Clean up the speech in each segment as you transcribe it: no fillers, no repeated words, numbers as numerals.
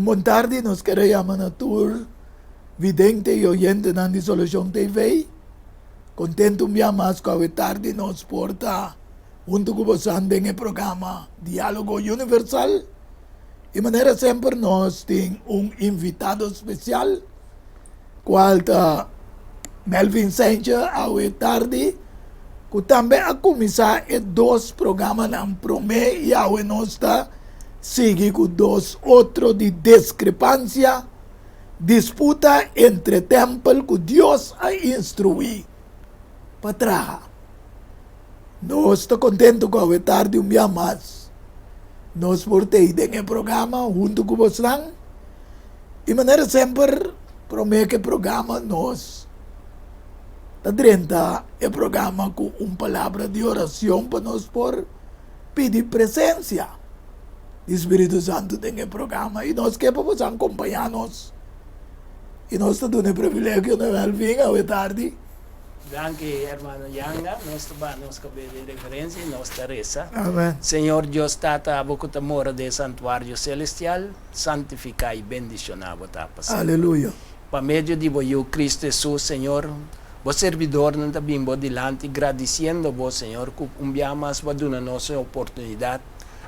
Un bon tardi, nos ker a yama na tur vidente i oyentenan di Solucion TV. Kontentu un bia mas ku awe tardi nos por ta huntu ku bosan den e programa Diálogo Universal. I manera semper nos tin un invitado spesial kual ta Melvin Saintje awe tardi ku tambe a kuminsá e dos programanan promé i awe nos ta sigui ku dos otro di diskrepansia, disputa entre tèmpel ku Dios a instruí pa traha. Nos ta kontentu ku awe tardi un bia mas nos por tei den e programa huntu ku bosnan. I manera semper promé ku e programa nos ta drenta e programa ku un palabra di oracion pa nos por pidi presencia di Spiritu Santu den e programa i nos ke pa boso acompaña nos i nos ta duna e privilegio na Melvin awe tardi. Danki hermano Yanga, nos ta baha nos kabes den reverencia y nos ta reza. Amen. Señor Dios Tata, abo cu ta mora den e santuario celestial, santifica y bendiciona bo Tapa semper. Aleluya. Pa medio di bo Yu Cristo Jesus, Señor, bo servidornan ta bin bo dilanti gradiciendo bo, Señor, cu un biaha mas bo a duna nos e oportunidad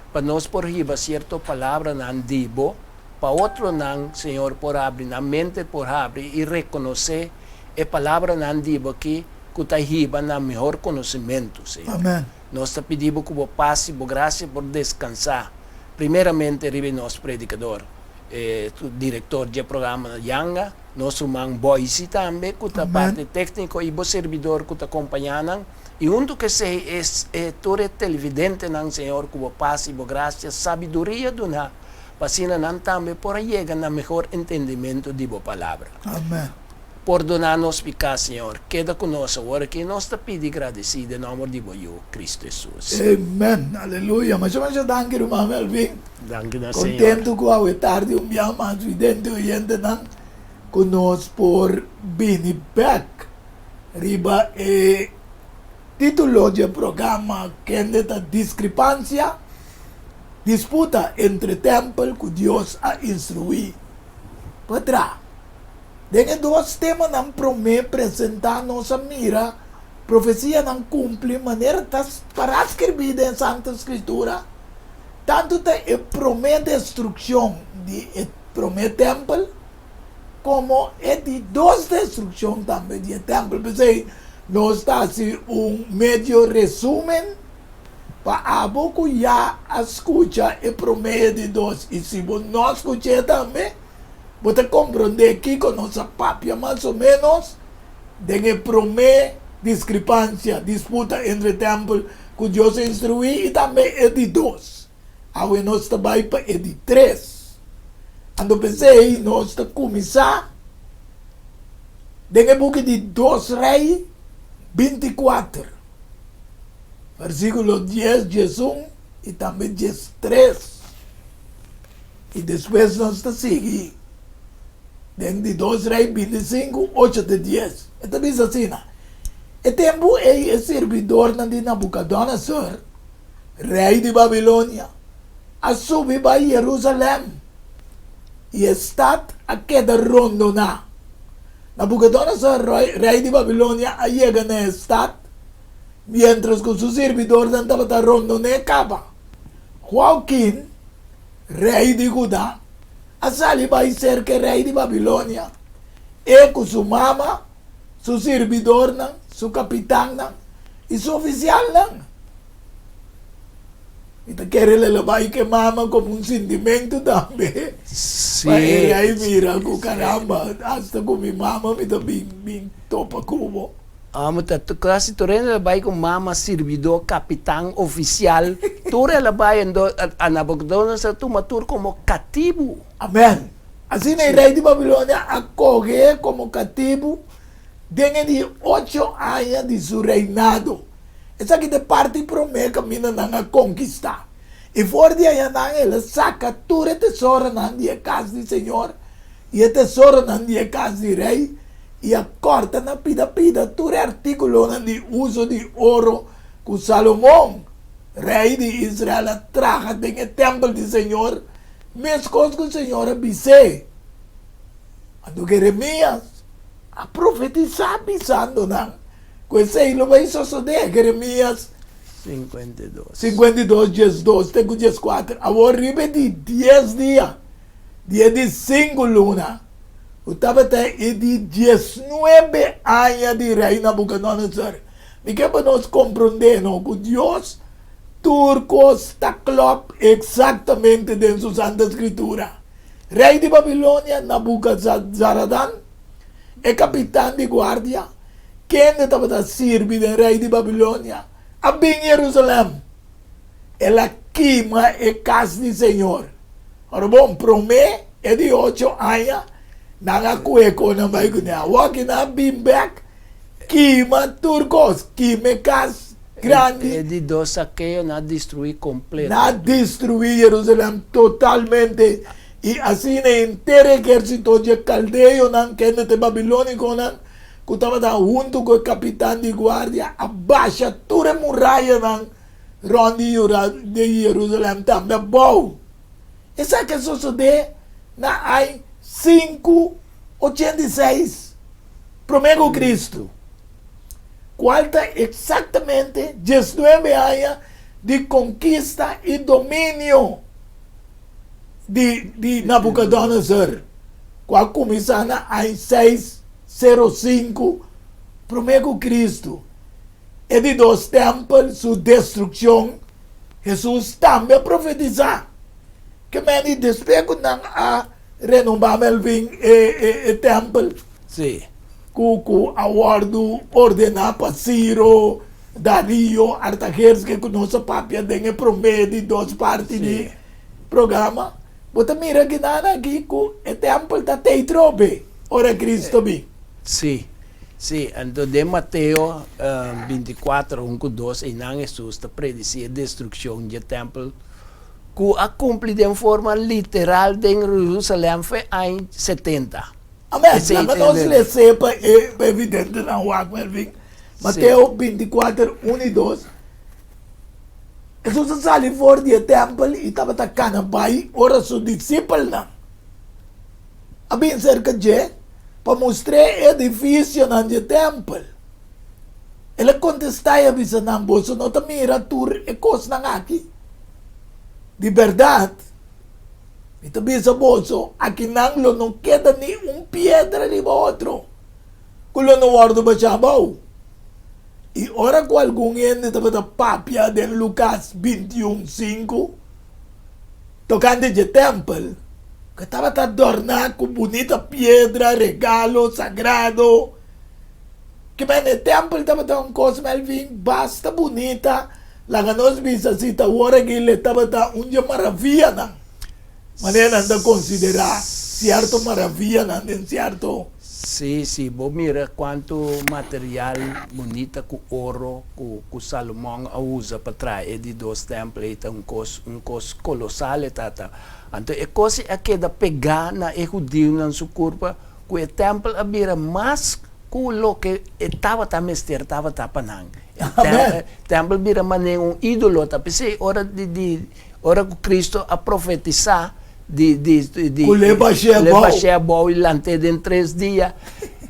pa nos por hiba cierto palabranan di bo pa otronan, Señor, por habri nan mente por habri y reconoce E palabranan di bo aki ku ta hiba na mihor konosementu, Señor. Amen. Nos ta pidi bo ku bo pas i bo grasia por deskansá primeramente riba e nos predikador, e direktor dje programa Yanga, nos ruman Boysi tambe ku ta Amen. parti tékniko i bo sirbidor ku ta kompañá nan. I huntu ku esei e e tur e televidentenan, Señor, ku bo pas i bo grasia, sabiduria duná pa asina nan tambe por a yega na mihor entendimentu di bo Palabra. Amen. Pordoná nos piká, Señor. Keda ku nos awor aki. Nos ta pidi gradisí den nòmber di bo Yu, Kristu Hesus. Amen. Aleluya. Masha masha danki ruman Melvin. Danki na Señor. Kontentu ku awe tardi un bia mas vidente oyentenan ku nos por bini bek riba e titulo dje programa kende ta Diskripansia, Disputa entre Tèmpel ku Dios a instruí pa traha. Den e dos temanan promé presentá nos a mira profesianan kumpli manera ta pará skirbí den Santa Skritura, tantu ta e promé destrukshon di e promé tèmpel komo e di dos destrukshon tambe di e tèmpel. P'esei nos ta hasi un medio resúmen pa abo ku ya a skucha e promé i e di dos, i si bo no a skuch'é tambe, Bo ta komprondé kiko nos a papia mas o ménos den e promé diskripansia, disputa entre tèmpel ku Dios a instruí i tambe e di dos. Awe nos ta bai pa e di tres. Anto p'esei nos ta kuminsá den e buki di Dos Rei 24, versíkulo dies, 11 i tambe 13. I despues nos ta sigui den di Dos Rei 25, ocho te dies. E ta bisa asina, E tempu ei e sirbidornan di Nabukodonosor, rei di Babilonia, a subi bai Jerusalèm, i e stat a keda rondoná. Nabukodonosor, rei di Babilonia, a yega na e stat miéntras ku su sirbidornan tabata rondon'é kaba. Joakin, rei di Huda, a sali bai serka e rei di Babilonia, e ku su mama, su sirbidornan, su kapitannan i su ofisialnan. Mi ta kere el a bai ku e mama komo un sintimentu tambe, pa e rei mira ku karamba, asta ku mi mama mi ta bin topa ku bo. Amo ta kasi tur hende el a bai ku mama, sirbidó, kapitan, ofisial, tur el a bai endo a Nabukodonosor a tuma tur komo katibu. Amèn. Asina e rei di Babilonia a kohe komo katibu den e di ocho aña di su reinado. Esaki ta e parti promé kaminda nan a konkistá. I for di ayanan el a saka tur e tesoronan di e kas di señor i e tesoronan di e kas di rei, i a kòrta na pida pida tur e artíkulonan di uso di oro ku Salomon, rei di Israel, a traha den e tèmpel di señor. Meskos ku Señor a bis'é. Anto Jeremias a profetisá bisando nan ku esei lo bai sosodé. Jeremias 52, 12 te ku 14. Awor riba e di dies dia di e di sinku luna, ku tabata e di diesnuebe aña di rei Nabukodonosor. Mi ke pa nos komprondé no ku Dios tur kos ta klòp eksaktamente den su Santa Skritura. Rei di Babilonia, Nabukazaradan, e kapitan di guardia, kende tabata sirbi den rei di Babilonia, a bin Jerusalèm. El a kima e kas di señor. Ora bon, promé e di ocho aña, nan a kue kon nan bai kuné. Awor ki nan a bin bèk, kima tur kos, kima e kas grandi. E di dos sakeo nan a destruí kompleto. Nan a destruí Jerusalèm totalmente, i asina henter e ehérsito dje kaldeonan, kende ta e babilónikonan, ku tabata huntu ku e kapitan di guardia, a basha tur e murayanan rònt di Jerusalèm tambe abou. Esaki a sosodé na ai 586 promé ku Kristu, kual ta eksaktamente 19 aña di konkista i dominio di di Nabukodonosor, ku a kuminsá na ai 605 promé ku Kristu. E di dos tèmpel su destrukshon, Hesus tambe a profetisá. Ke meni despues ku nan a renobá Melvin e e tèmpel? Sí. Ku ku a wòrdu ordená pa Siro, Dario, Artaherske ku nos a papia den e promé di dos parti di programa. Bo ta mira kinan aki ku e tèmpel ta tei trobe ora Kristu bin. Sí. Sí, anto den Mateo 24, 1 ku 2, einan Hesus ta predisí e destrukshon dje tèmpel ku a kumpli den forma literal den Jerusalèm fe aña 70. Amèn. Laga nos les'é pa e evidentenan wak, Melvin. Mateo 24, 1 i 2, Hesus a sali for di e tèmpel i tabata kana bai ora su disipelnan a bin serka dje pa mustr'é e edifisionan dje tèmpel. El a kontestá i a bisa nan, Boso no ta mira tur e kosnan aki? Di bèrdat, mi ta bisa boso, akinan lo no keda ni un piedra riba otro ku lo no wòrdu bashá abou. I ora ku algun hende tabata papia den Lukas 21, 5, tokante dje tèmpel, ku tabata adorná ku bunita piedra, regalo sagrado. Kimen e tèmpel tabata un kos Melvin basta bunita, laga nos bisa si ta awor aki le tabata un dje maravianan, manera nan ta konsiderá sierto maravianan den sierto. Sí, sí, bo mira kuantu material bunita ku oro ku ku Salomon a usa pa traha e di dos tèmpel ei ta un kos un kos kolosal e tata. Anto e kos ei a keda pegá na e hudiunan su kurpa ku e tèmpel a bira mas ku loke e tabata mester tabata pa nan. E Amèn. tèmpel bira manera un ídolo ta. P'esei ora di di ora ku Kristu a profetisá di di di Ku l'e bash'é l'e abou. bash'é abou i lant'é den tres dia,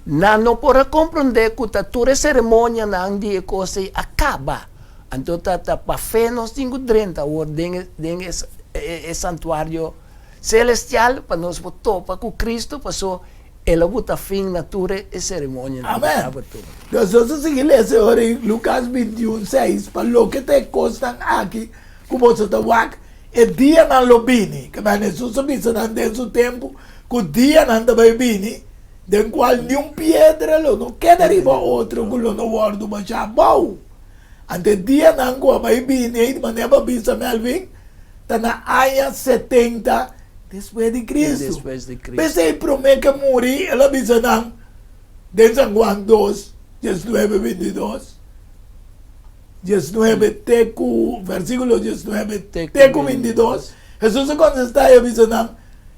nan no por a komprondé ku ta tur e seremonianan di e kos ei a kaba. Anto ta ta pa fe nos tin ku drenta awor den e den e e santuario selestial pa nos por topa ku Kristu, paso el a buta fin na tur e seremonianan ku Amèn. tabata tuma. Nos a sigui lesa ora ei Lukas 21, 6, Pa loke ta e kosnan aki ku boso ta wak, E dianan lo bini, kaba Hesus a bisa nan den su tempu ku dianan ta bai bini den kual niun piedra lo no keda riba otro ku lo no wòrdu bashá abou. Anto e dianan ku a bai bini ei, manera bo a bisa Melvin, ta na aña 70 despues di Kristu. P'esei promé ku e muri el a bisa nan den San Juan 2, 19, 22. 19 te ku versíkulo 19 te ku 22, Hesus a kontestá i a bisa nan,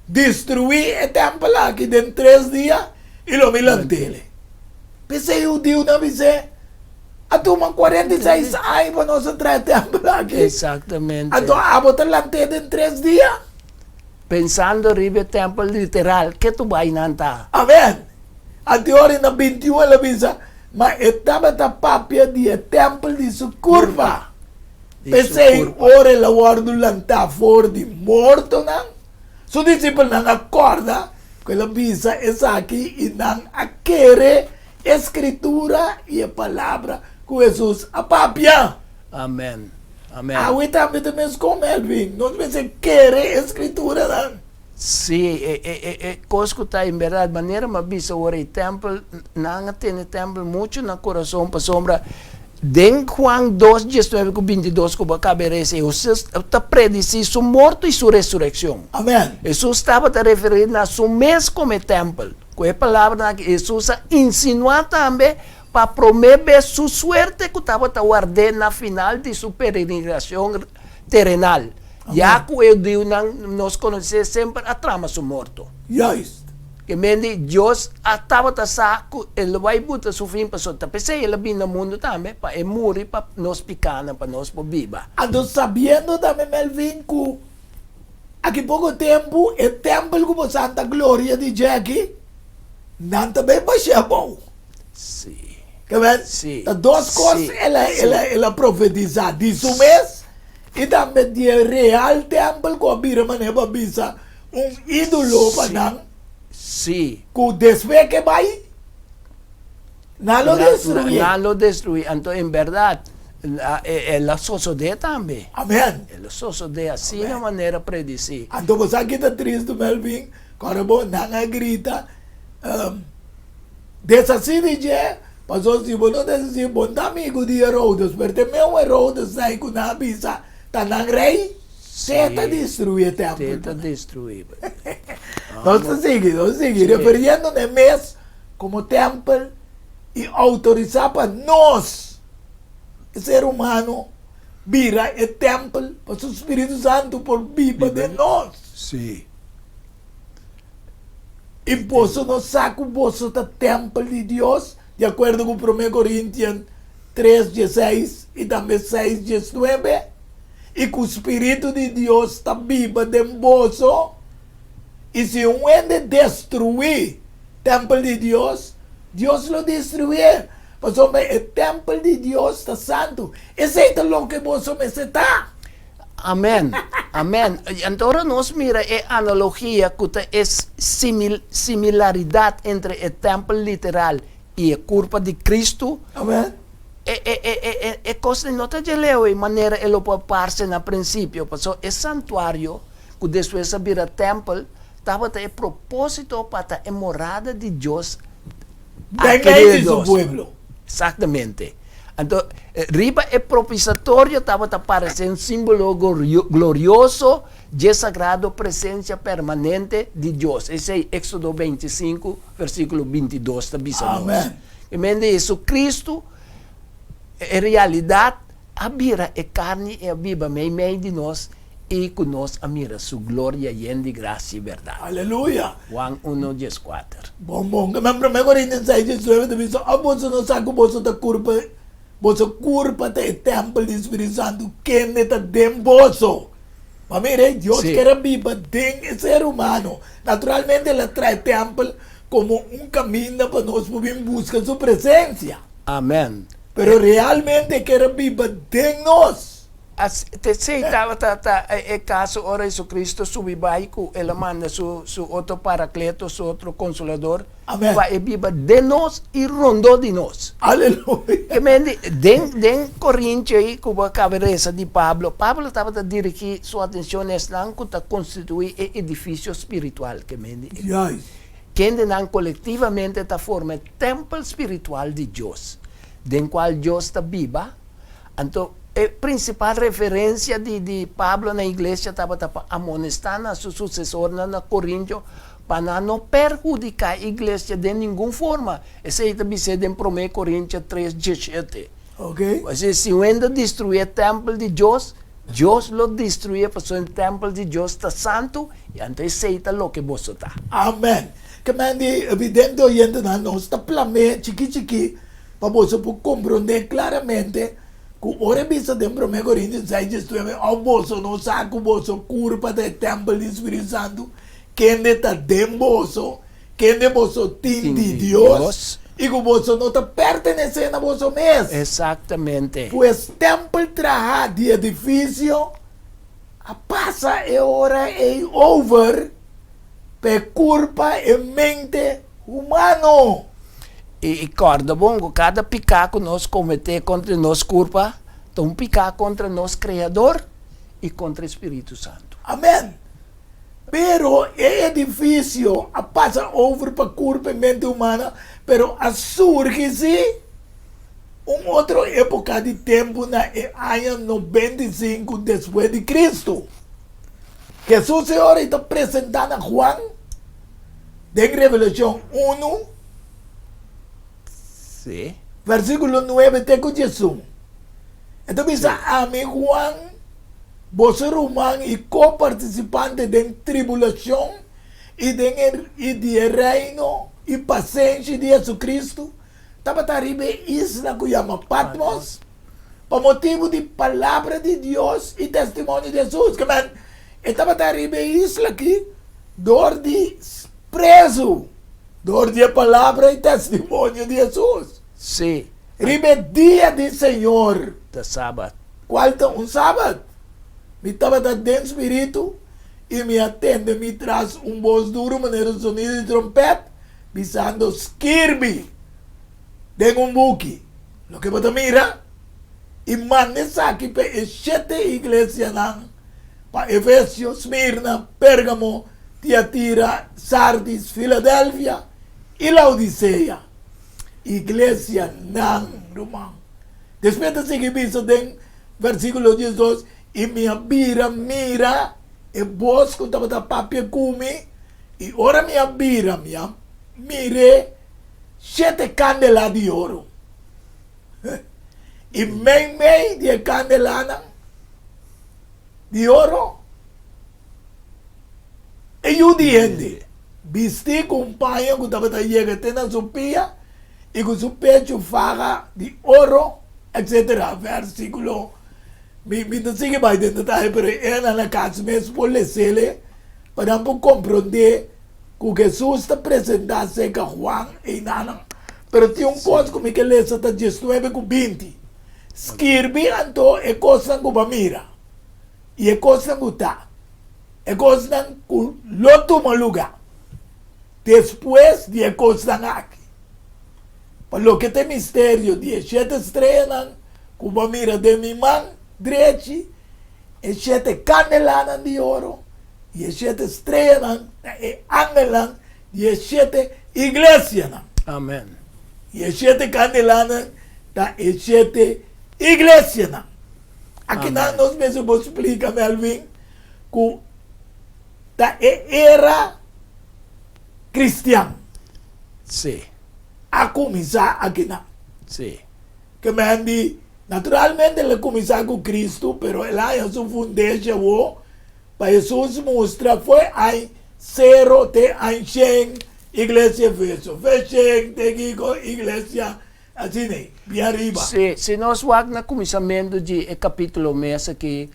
Destruí e tèmpel aki den tres dia i lo mi lant'é. P'esei hudiunan a bis'é, A tuma 46 aña pa nos a traha e tèmpel aki, Exactamente. anto abo ta lant'é den tres dia? Pensando riba e tèmpel literal, ke tu bai nan ta? Amen! Anteori na 21 el a bisa, Ma e tabata papia di e tèmpel di su kurpa. P'esei, ora el a wòrdu lantá for di mortonan, su disipelnan a kòrda ku el a bisa esaki i nan a kere e Skritura i e palabra ku Hesus a papia. Amen. Amen. Awe tambe ta meskos, Melvin. Nos mester kere e Skrituranan. Sí, e, e, e, e kos ku ta en bèrdat, manera mi a bisa ora e tèmpel, nan a tene tèmpel muchu na kurason pasobra den Juan dos diesnuebe ku bintidos ku bo a kaba e resa, Hesus ta predisí su morto i su resurekshon. Amen. Hesus tabata referí na su mes komo e tèmpel. Ku e palabranan aki Hesus a insinuá tambe pa promé bes su suerte ku tabata ward'é na final di su peregrinacion terenal, ya ku e hudiunan nos konosé semper a trama su morto. Juist. Ke men di Dios a tabata sa ku e lo bai buta su fin pasobra ta p'esei el a bini na mundu tambe, pa e muri pa nos pikánan, pa nos por biba. Anto sabiendo tambe Melvin ku aki poko tempu e tèmpel ku bo santa gloria di dje aki, nan ta bai bash'é abou. Sí. Ke men, Sí. ta dos kos Sí. el a, el a, Sí. el a profetisá, di su mes i tambe di e real tèmpel ku a bira manera pa bisa un ídolo pa Sí. nan, Sí. ku despues ke bai, nan lo Nan, destruí. nan lo destruí. Anto, en bèrdat, la, e, el a sosodé tambe. Amèn. El a sosodé asina Amèn. manera predisí. Anto bo sa ki ta tristu, Melvin? Kòrda bo, nan a grita, Deshasí di dje, pasobra si bo no deshasí, bo no ta amigu di Herodes. Pero te meu Herodes nan ku nan a bisa ta nan rei, te ta destruí e tèmpel. Te ta destruí. Nos ta sigui, nos ta sigui, refiriendo na e mes komo tèmpel i outorisá pa nos, e ser humano, bira e tèmpel pa su Spiritu Santu por biba den nos. Sí. I boso no sa ku boso ta tèmpel di Dios, di akuerdo ku Promé Korintian tres dieseis i tambe seis diesnuebe, i ku spiritu di Dios ta biba den boso? I si un hende destruí tèmpel di Dios, Dios lo destruié, pasobra e tèmpel di Dios ta santu. Esei ta loke boso mester ta. Amen, amen. Anto ora nos mira e analogia ku ta e similaridat entre e tèmpel literal i e kurpa di Kristu, Amen. e e e e e e kosnan no ta dje leu ei manera e lo por parse na prinsipio, pasobra e santuario ku despues a bira tèmpel tabata e propósito pa ta e morada di Dios Den mei di su pueblo. Exactamente. Anto, riba e propiciatorio tabata parece un simbolo glorioso dje sagrado presencia permanente di Dios. Esei Éxodo 25, versículo 22 ta bisa nos. Amen. E men di Jesucristo, en realidad, a bira e carni i a biba meimei di nos i ku nos a mira su gloria yen di grasia i bèrdat. Aleluya! Juan uno dieskuater. Bon bon. Ke men Promé Korintian seis diesnuebe ta bisa, Òf boso no sa ku boso ta kurpa, boso kurpa ta e tèmpel di Spiritu Santu kende ta den boso? Pa mira, Dios Sí. ker a biba den e ser humano. Naturalmente el a traha e tèmpel komo un kaminda pa nos por bin buska su presensia. Amèn. Pero realmente e ker a biba den nos. Esei tabata ta e kaso ora Jesucristo subi bai ku El a manda su su otro Parakleto, su otro Konsolador, Amen. pa e biba den nos i rondó di nos. Aleluya. Ke men di, den den Korintio ei ku bo a kaba resa di Pablo, Pablo tabata dirigí su atenshon na esnan ku ta konstituí e edifisio spiritual, ke men di, Juist. kendenan kolektivamente ta forma e tèmpel spiritual di Dios, den kual Dios ta biba. Anto, e prinsipal referensia di di Pablo na iglesia tabata pa amonestá na su susesornan na Korintio pa nan no perhudiká e iglesia den ningun forma. Esei ta bis'é den Promé Korintio tres dieshete. Oke. Pasobra si un hende destruí e tèmpel di Dios, Dios lo destruí e pasobra e tèmpel di Dios ta santu, i anto esei ta loke boso ta. Amèn. Ke men di vidente oyentenan, nos ta plam'é chikí chikí Pa boso por komprondé klaramente Ku ora e bisa den Promé Korintios seis diesnuebe, Òf boso no sa ku boso kurpa ta e tèmpel di Spiritu Santu, kende ta den boso, kende boso tin di Dios, i ku boso no ta pertenesé na boso mes? Exactamente. Pues tèmpel trahá di edifisio a pasa e ora ei over pa e kurpa, e mente humano. I kòrda bon ku kada piká ku nos kometé kontra nos kurpa ta un piká kontra nos Kreador i kontra e Spiritu Santu. Amèn. Pero e edifisio a pasa over pa kurpa i mente humana, pero a surgi sí un otro époka di tempu na e aña 95 despues di Kristu. Hesus e ora ei ta presentá na Juan den Revelashon unu, Sí. versíkulo nuebe te ku diesun. E ta bisa, Ami, Juan, boso ruman i ko-partisipante den tribulashon i den e i di e reino i pasenshi di Jesucristo, tabata riba e isla ku yama Patmos, pa motibu di palabra di Dios i testimonio di Hesus. Ke men, e tabata riba e isla aki dor di prezu dor di e palabra i testimonio di Hesus. Sí. Riba e dia di Señor. Ta sabat. Kual ta un sabat. Mi tabata den spiritu i mi a tende mi tras un bos duru manera un sonido di trompèt, bisando, Skirbi den un buki loke bo ta mira i manda esaki pa e shete iglesianan, pa Efesio, Smirna, Pérgamo, Tiatira, Sardis, Filadelfia i Laodisea. Iglesianan, ruman. Despues ta sigui bisa den versíkulo diesdos, I mi a bira mira e bos ku tabata papia ku mi, i ora mi a bira, mi a mir'é shete kandela di oro. I meimei di e kandelanan di oro, e yu di hende, bistí ku un paña ku tabata yega te na su pia i ku su pechu faha di oro, etsetera. Versíkulo, Mi, mi ta sigui bai den detaye, pero e nan na kas mes por les'el pa nan por komprondé ku Hesus ta presentá serka Juan einanan. Pero tin un kos ku mi ke lesa ta diesnuebe ku binti. Skirbi anto e kosnan ku bo a mira i e kosnan ku ta, e kosnan ku lo tuma lugá despues di e kosnan aki. Pa loke ta e misterio di e shete streanan ku bo a mira den mi man drechi, e shete kandelanan di oro i e shete streanan ta e angelnan di e shete iglesianan. Amen. I e shete kandelanan ta e shete iglesianan. Akinan nos mester por splika, Melvin, ku ta e era kristian. Sí. A kuminsá akinan. Sí. Ke men di, naturalmente el a kuminsá ku Kristu, pero el a haña su fundeshi awor pa Hesus mustra fo'i añ sero te añ shen, iglesia Efeso, fe shen te kiko, iglesia asina ei, bien ariba. Sí, si nos wak na kuminsamentu di e kapítulo mes aki,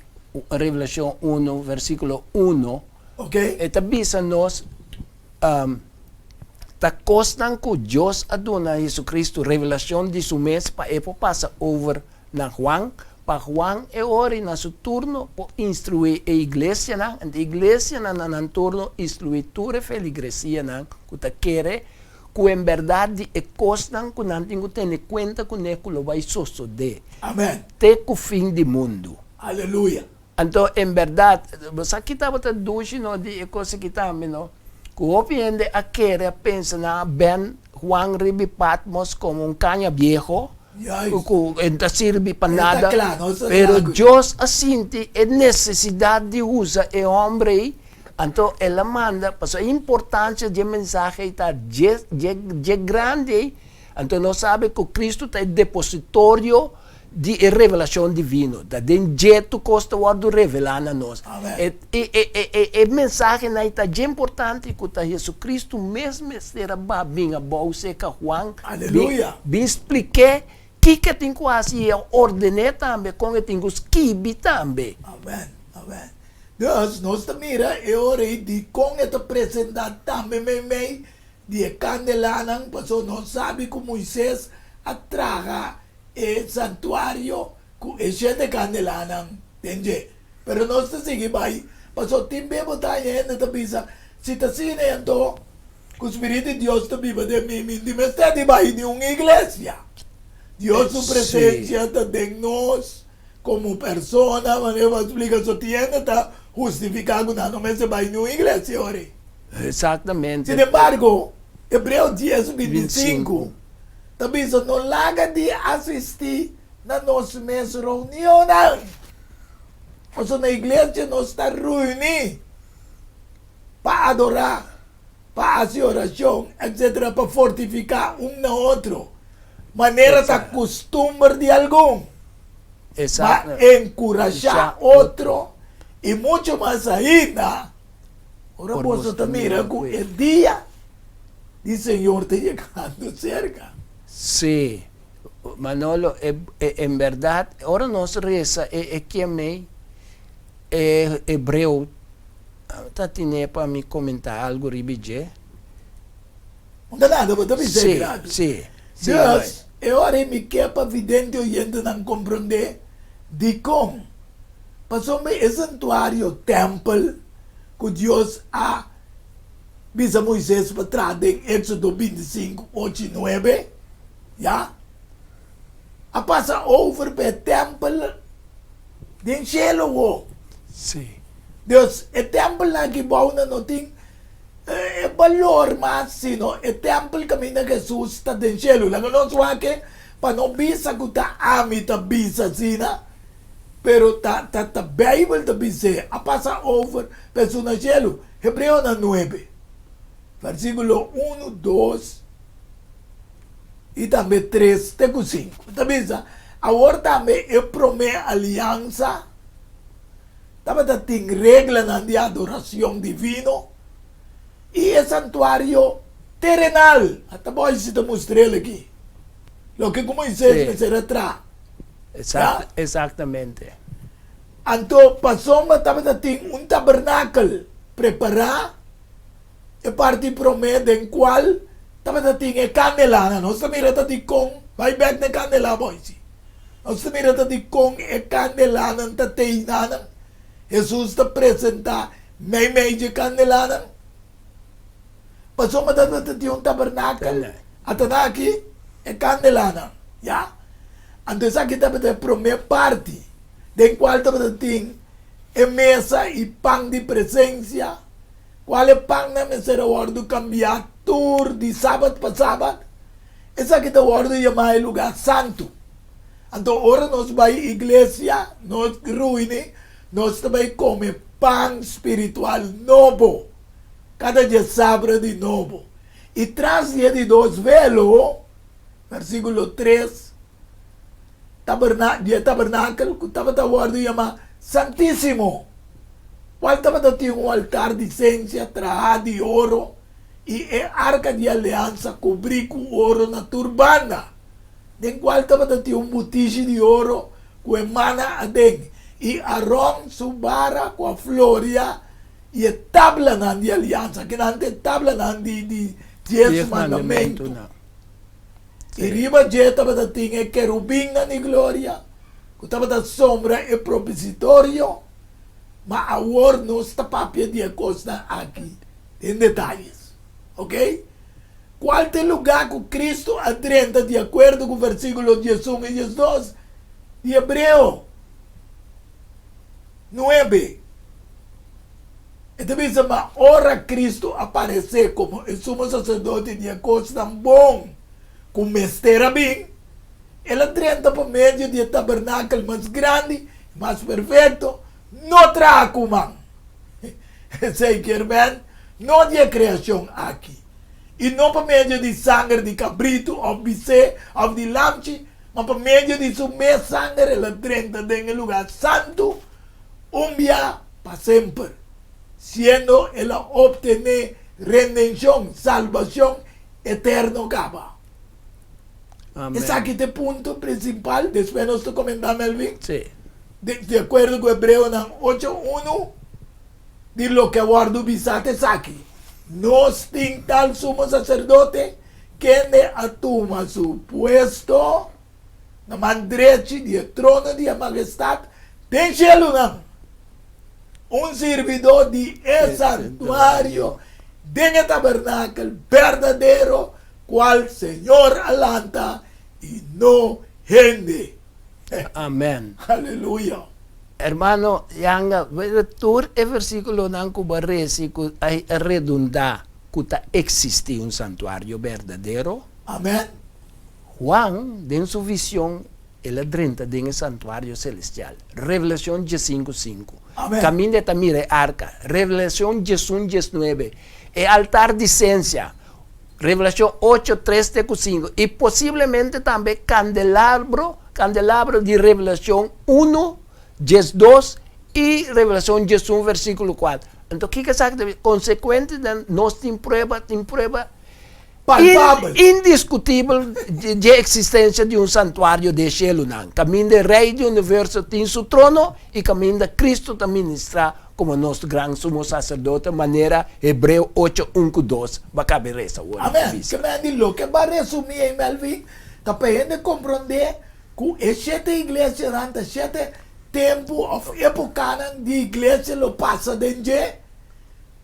Revelashon uno, versíkulo uno, Oke. e ta bisa nos, Ta kosnan ku Dios a duna Jesucristo revelashon di su mes pa e por pasa over na Juan, pa Juan e ora na su turno por instruí e iglesianan, anto e iglesianan na nan turno instruí tur e feligresianan ku ta kere ku en bèrdat di e kosnan ku nan tin ku tene kuenta kuné ku lo bai sosodé Amen. te ku fin di mundu. Aleluya. Anto, en bèrdat, bo sa ki tabata dushi no di e kos aki tambe no? Ku hopi hende a kere a pensa nan a bèn Juan riba Patmos komo un kaña bieho, ku e no ta sirbi pa nada. Pero Dios a sinti e nesesidat di usa e hòmber ei, anto el a manda, pasobra e importansia dje mensahe ei ta dje dje grandi ei, anto nos sabi ku Kristu ta e depositorio di e revelashon divino. Ta den dje tur kos ta wòrdu revelá na nos. E e e e mensahenan ei ta dje importante ku ta Jesucristo mes mester a ba bin abou serka Juan bin bin splik'é. Kiko e tin ku hasi i e a orden'é tambe kon e tin ku skibi tambe. Amen, amen. Dus nos ta mira e ora ei dikon e ta presentá tambe meimei di e kandelanan, pasobra nos sabi ku Moises a traha e santuario ku e shete kandelanan den dje. Pero nos ta sigui bai, pasobra tin be bo ta haña hende ta bisa, Si ta asina ei anto ku Spiritu di Dios ta biba den mi, mi no tin mester di bai niun iglesia. Dios su presensia ta den nos komo persona, manera bo a splika, so tin hende ta hustifiká ku nan no mester bai niun iglesia ora ei. Exactamente. Sin embargo, Hebreo dies 25 ta bisa no laga di asistí na nos mes reunionnan. Pasobra na iglesia nos ta reuní pa adorá, pa hasi orashon, etcetera, pa fortifiká un na otro, manera ta kustumber di algun, pa enkurashá otro, i muchu mas ainda ora boso ta mira ku e dia di Señor ta yegando serka. Sí, Manolo, en bèrdat, ora nos resa e kemey e hebreo ta tine pa mi komentá algu riba dje. Un ta nada, bo ta bisa e grado. Sí, sí. Dus, e ora ei mi ke pa vidente oyentenan komprondé dikon. Pasobra e santuario, tèmpel, ku Dios a bisa Moises pa traha den Éksodo 25, ocho i nuebe, ya, a pasa over pa e tèmpel den shelu awor. Sí. Dus, e tèmpelnan aki bou nan no tin e balor mas, sino e tèmpel kaminda Hesus ta den shelu. Laga nos wak e pa no bisa ku ta ami ta bisa asina, pero ta ta ta Beibel ta bis'é, a pasa over pa esun na shelu. Hebreonan nuebe, versíkulo unu, dos i tambe tres te ku sinku. Ta bisa, Awor tambe e promé aliansa tabata tin reglanan di adoracion divino i e santuario terenal. Ata boy si ta mustr'el aki loke ku Moises mester a traha. Ya? Exactamente. Anto pasobra tabata tin un tabernakel prepará, e parti promé den kual tabata tin e kandelanan. Nos ta mira ta dikon, bai bèk na e kandelá boy si. Nos ta mira ta dikon e kandelanan ta teinanan. Hesus ta presentá meimei dje kandelanan. Pasobra tabata tin un tabernakel, ata aki e kandelanan, ya. Anto esaki tabata e promé parti den kual tabata tin e mesa i pan di presensia, kual e pannan mester a wòrdu kambiá tur di sabat pa sabat. Esaki ta wòrdu yamá e lugá santu. Anto ora nos bai iglesia, nos ruini, nos ta bai kome pan spiritual nobo, kada djasabra di nobo. I tras di e di dos velo, Versíkulo tres, Taberna di e tabernakel ku tabata wòrdu yamá Santísimo, kual tabata tin un altar di sensia trahá di oro i e arka di aliansa kubrí ku oro na tur banda, den kual tabata tin un butishi di oro ku e mana aden, i Aron su bara ku a floria i e tablanan di aliansa, kinan ta e tablanan di di Dies Mandamentu. I riba dje tabata tin e kerubinnan di gloria ku tabata sombra e propisitorio, ma awor nos ta papia di e kosnan aki den detayes. Oke? Kual ta e lugá ku Kristu a drenta di akuerdo ku versíkulo 11 i 12 di Hebreo 9? E ta bisa, Ma ora Kristu a paresé komo e Sumo Saserdote di e kosnan bon ku mester a bin, el a drenta pa medio di e tabernakel mas grandi i mas perfekto, no traha ku man. Esei kier men, no di e kreashon aki, i no pa medio di sanger di kabritu òf bisé òf di lamchi, ma pa medio di su mes sanger el a drenta den e lugá santu un bia pa semper, siendo el a obtené rendenshon, salbashon, eterno kaba. Amen. Esaki ta e punto prinsipal. Despues nos ta komentá, Melvin. Sí. Di, di akuerdo ku Hebreonan ocho unu, di loke a wòrdu bisá ta esaki, Nos tin tal sumo saserdote kende a tuma su puesto na man drechi di e trono di e Mahestat den shelunan, un sirbidó di e santuario den e tabernakel berdadero kual Señor a lanta i no hende. Amen. Aleluya. Hermano Yanga, tur e versíkulonan ku bo a resi ku a redundá ku ta eksistí un santuario berdadero. Amen. Juan, den su vision, el a drenta den e santuario celestial. Revelacion diesinku sinku. Amen. Caminda e ta mira e arca. Revelacion diesun diesnuebe. E altar di sensia. Revelacion ocho tres te cu sinku. I posiblemente tambe candelabro, candelabro di Revelacion uno diesdos i Revelacion diesun versiculo kuater. Anto kiko esaki ta bisa? Consecuente den nos tin prueba, tin prueba. Palpabel. Indiskutibel dje eksistensia di un santuario den shelunan, kaminda e Rei di universo tin su trono i kaminda Kristu ta ministrá komo nos Gran Sumo Saserdote, manera Hebreo ocho un ku dos ba kabe resa awor. Amen. Ke men di loke ba resumí ei, Melvin, ta pa hende komprondé ku e shete iglesianan ta shete tempu òf epokanan di iglesia lo pasa den dje.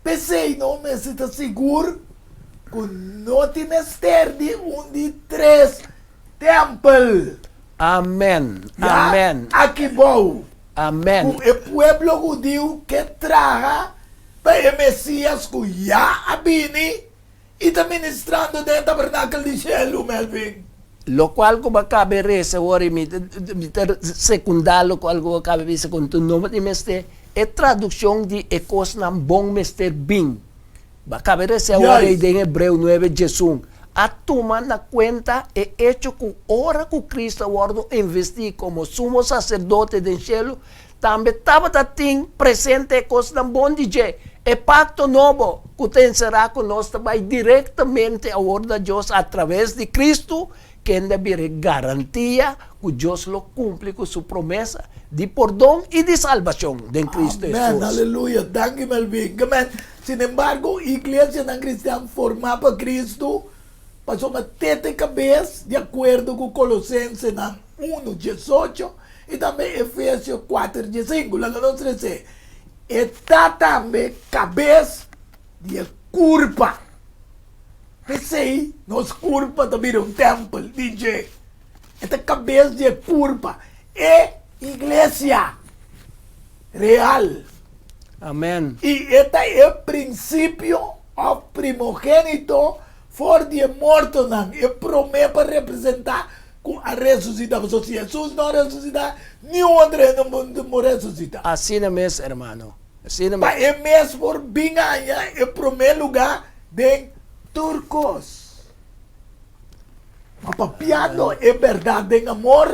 P'esei no mester ta sigur ku no tin mester di un di tres tèmpel. Amen. Ya Amen. aki bou Amen. ku e pueblo hudiu ke traha pa e Mesias ku ya a bini i ta ministrando den e tabernakel di shelu, Melvin. Lokual ku bo a kabe resa awor i mi ta sekundá lokual ku bo a kabe bisa ku no tin mester e tradukshon di e kosnan bon mester bin. Bo a kabe resa awor ei den Hebreo nuebe diesun. A tuma na kuenta e echo ku ora ku Kristu a wòrdu investí komo sumo saserdote den shelu, Tambe tabata tin presente e kosnan bon di dje, e pakto nobo ku ta enserá ku nos ta bai direktamente awor na Dios atraves di Kristu, kende a bira e garantia ku Dios lo kumpli ku su promesa di pordon i di salbashon den Kristu Amen, Hesus. aleluya. Danki Melvin. Amen. Sinembargo, iglesianan kristian formá pa Kristu pasobra tete kabes di akuerdo ku Kolosensenan unu diesocho I tambe Efesio kuater diesinku, laga nos resé, E ta tambe kabes di e kurpa. P'esei nos kurpa ta bira un tèmpel di dje. E ta kabes di e kurpa, e iglesia real. Amen. I e ta e prinsipio òf primogénito for di e mortonan, e promé pa representá Ku a resusitá. Pasobra si Hesus no a resusitá, niun otro hende no por resusitá. Asina mes, hermano. Asina Pa mes. e mes por bin haña e promé lugá den tur kos. Ma papiando e bèrdat den amor,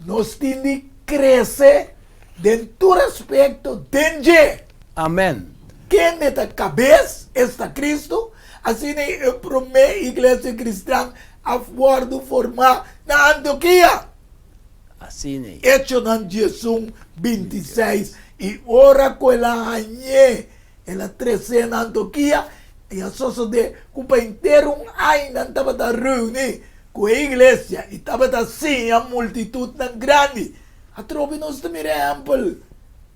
nos tin di krese den tur aspekto den dje. Amèn. Kende ta kabes, esta Kristu, asina e promé iglesia kristian a wòrdu formá na Antiokia. Asina ei. Echonan diesun, bintiseis, I ora ku el a hañ'é, el a tres'é na Antiokia, i a sosodé ku pa henter un aña nan tabata reuní ku e iglesia i tabata siña multitutnan grandi. Atrobe nos ta mira ehèmpel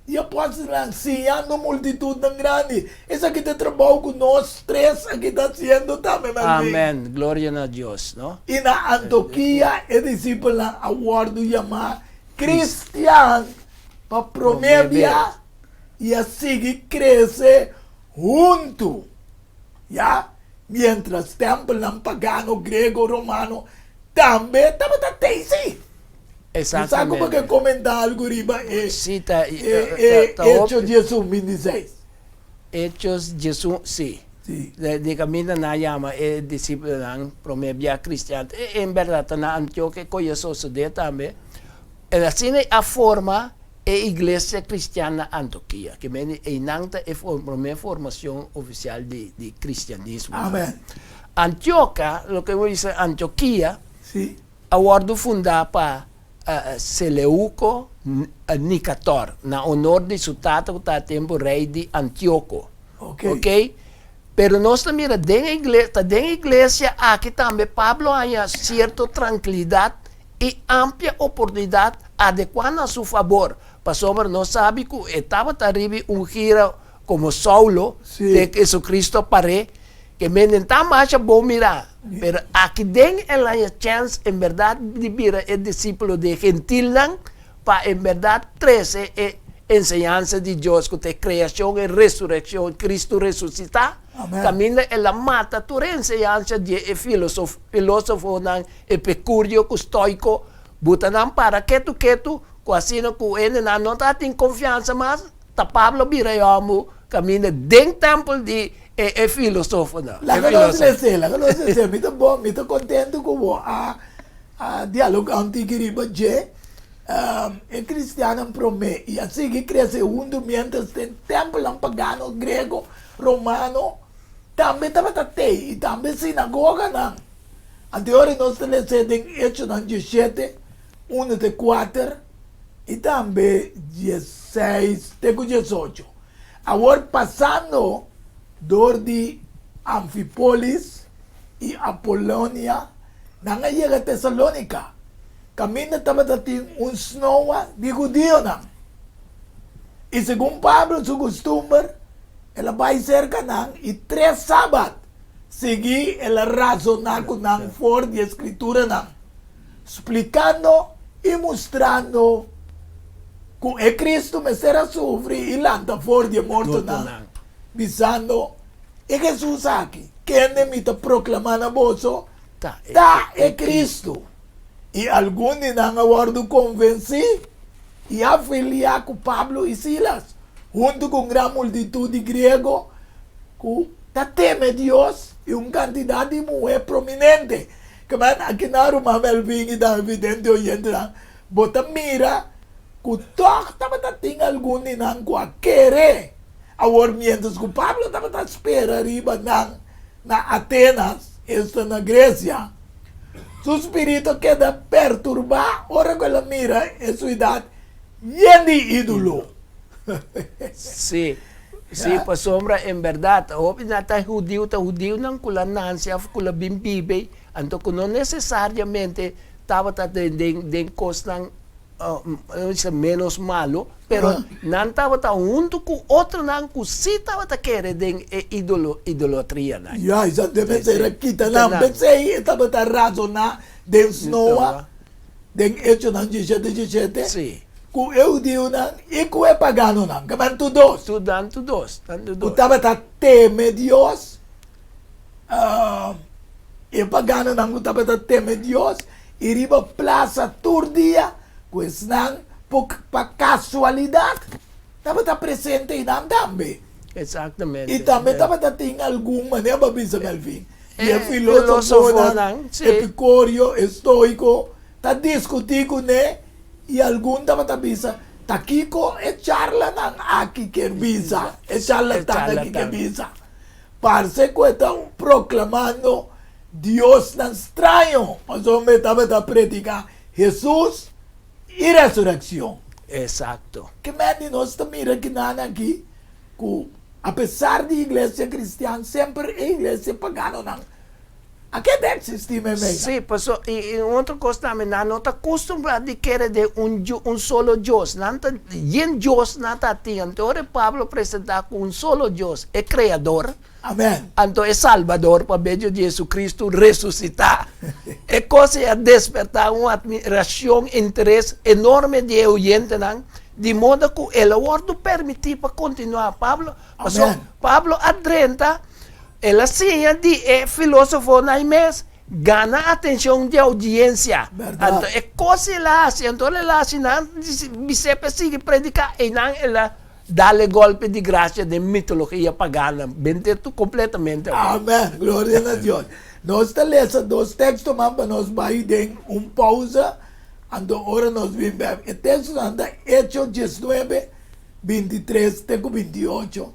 Di apòstelnan siñando multitudnan grandi. Esaki ta e trabou ku nos tres aki ta hasiendo tambe, Melvin. Amèn. Gloria na Dios, no? I na Antokia e disipelnan a wòrdu yamá kristian pa promé bia i a sigui krese huntu. Ya, miéntras tèmpelnan pagano, grego, romano tambe tabata teisi. Mi sa ku bo ke komentá algu riba e Hechos diesun bintiseis. Hechos diesun, si. Di kaminda nan a yama e disipelnan promé bia kristian. En bèrdat ta na Antiokia ku a sosodé tambe. E asina a forma e iglesia kristian na Antiokia. Ke mende einan ta e promé formashon ofisial di kristianismo. Amen. Antioka, loke bo bisa Antiokia. A wòrdu fundá pa Seleuko Nikator na honor di su tata ku ta tempu rei di Antioko. Ok. Pero nos ta mira den e iglesia, ta den e iglesia aki tambe Pablo a haña sierto trankilidat i amplia oportunidat adekuá na su fabor, pasobra nos sabi ku e tabata riba un gira komo Saulo te Jesucristo a par'é, ke menden ta masha bon mirá, pero aki den el haña chèns en bèrdat di bira e disípulo di e gentilnan pa en bèrdat trese e enseñansa di Dios ku ta e kreashon, e resurekshon, Cristo resusitá, kaminda el a mata tur e enseñansa di e filósofonan epikurio ku stoiko, buta nan para ketu ketu ku asina ku hendenan no ta tin konfiansa mas, ta Pablo bira e hòmber kaminda den tèmpel di e filosofonan. Laga nos lese, laga nos lese. Mi ta bon, mi ta kontentu ku bo a a dialogá un tiki riba dje. E kristiannan promé i a sigui krese huntu miéntras den tèmpelnan pagano grego, romano tambe tabata tei i tambe sinagoganan. Anto ora nos ta lese den Echonan dieshete, unu te kuater i tambe diesseis te ku diesocho. Awor pasando dor di Amfipolis i Apolonia, nan a yega Tesalonika, kaminda tabata tin un snoa di hudionan. I segun Pablo su kustumber, el a bai serka nan i tres sabat sigui el a rasoná ku nan for di e Skrituranan, splikando i mustrando ku e Kristu mester a sufri i lanta for di e mortonan, bisando, E Hesus aki, kende mi ta proklamá na boso, ta e Kristu. I algun di nan a wòrdu konvensí i a afiliá ku Pablo i Silas, huntu ku un gran multitut di griego ku ta teme Dios i un kantidat di muhé prominente. Kemen aki nan ruman Melvin i nan evidente oyentenan, bo ta mira ku tòg tabata tin algun di nan ku a kere. Awor miéntras ku Pablo tabata spera riba nan na Atenas, esta na Gresia, su spiritu a keda perturbá ora ku el a mira e suidat yen di ídolo. Sí, sí, pasobra en bèrdat hopi nan ta hudiu, ta hudiunan ku la nanse òf ku la bin biba, anto ku no nesesariamente tabata den kosnan ménos malu, pero nan tabata huntu ku otronan ku sí tabata kere den e idolatrianan. Ya, esaki debe ser a kita nan. P'esei e tabata razoná den snoa, den Echonan diesshete diesshete, ku e hudiunan i ku e paganonan, ke men tur dos. Tur nan tur dos, nan tur dos. Ku tabata teme Dios. E paganonan ku tabata teme Dios i riba plasa tur dia ku esnan por pa kasualidat tabata presente einan tambe. Exactamente. I tambe tabata tin algun manera pa bisa Melvin di e filosofonan epikurio, estoiko ta diskutí kuné i algun tabata bisa ta kiko e charlanan aki kier bisa, e charlatan aki kier bisa. Parse ku e ta proklamando diosnan straño, pasobra e tabata prediká Hesus i resurekshon. Esakto. Ke men di nos ta mira kinan aki ku apesar di iglesia kristian semper e iglesia paganonan a keda eksistí meimei. Sí, paso i un otro kos tambe nan no ta kustumbrá di kere den un un solo Dios, nan ta yen dios nan ta tin, anto ora Pablo presentá ku un solo Dios, e Kreador, Amen. anto e Salbador pa medio di Jesucristo resusitá, e kos ei a despertá un atmirashon, interes enorme di e oyentenan, di moda ku el a wòrdu permití pa kontinuá. Pablo, paso Pablo a drenta. El a siña di e filósofonan mes gana atencion di audiencia. Anto e cos el a haci, anto el a haci nan bis'é pa e sigui predica, einan el a dal e golpe di gracia den mitologia pagana, bente tur completamente awor. Amen, gloria na Dios. Nos ta lesa dos texto man pa nos bai den un pausa, anto ora nos bin bek. E textonan ta Hecho diesnuebe, bintitres te ku bintiocho.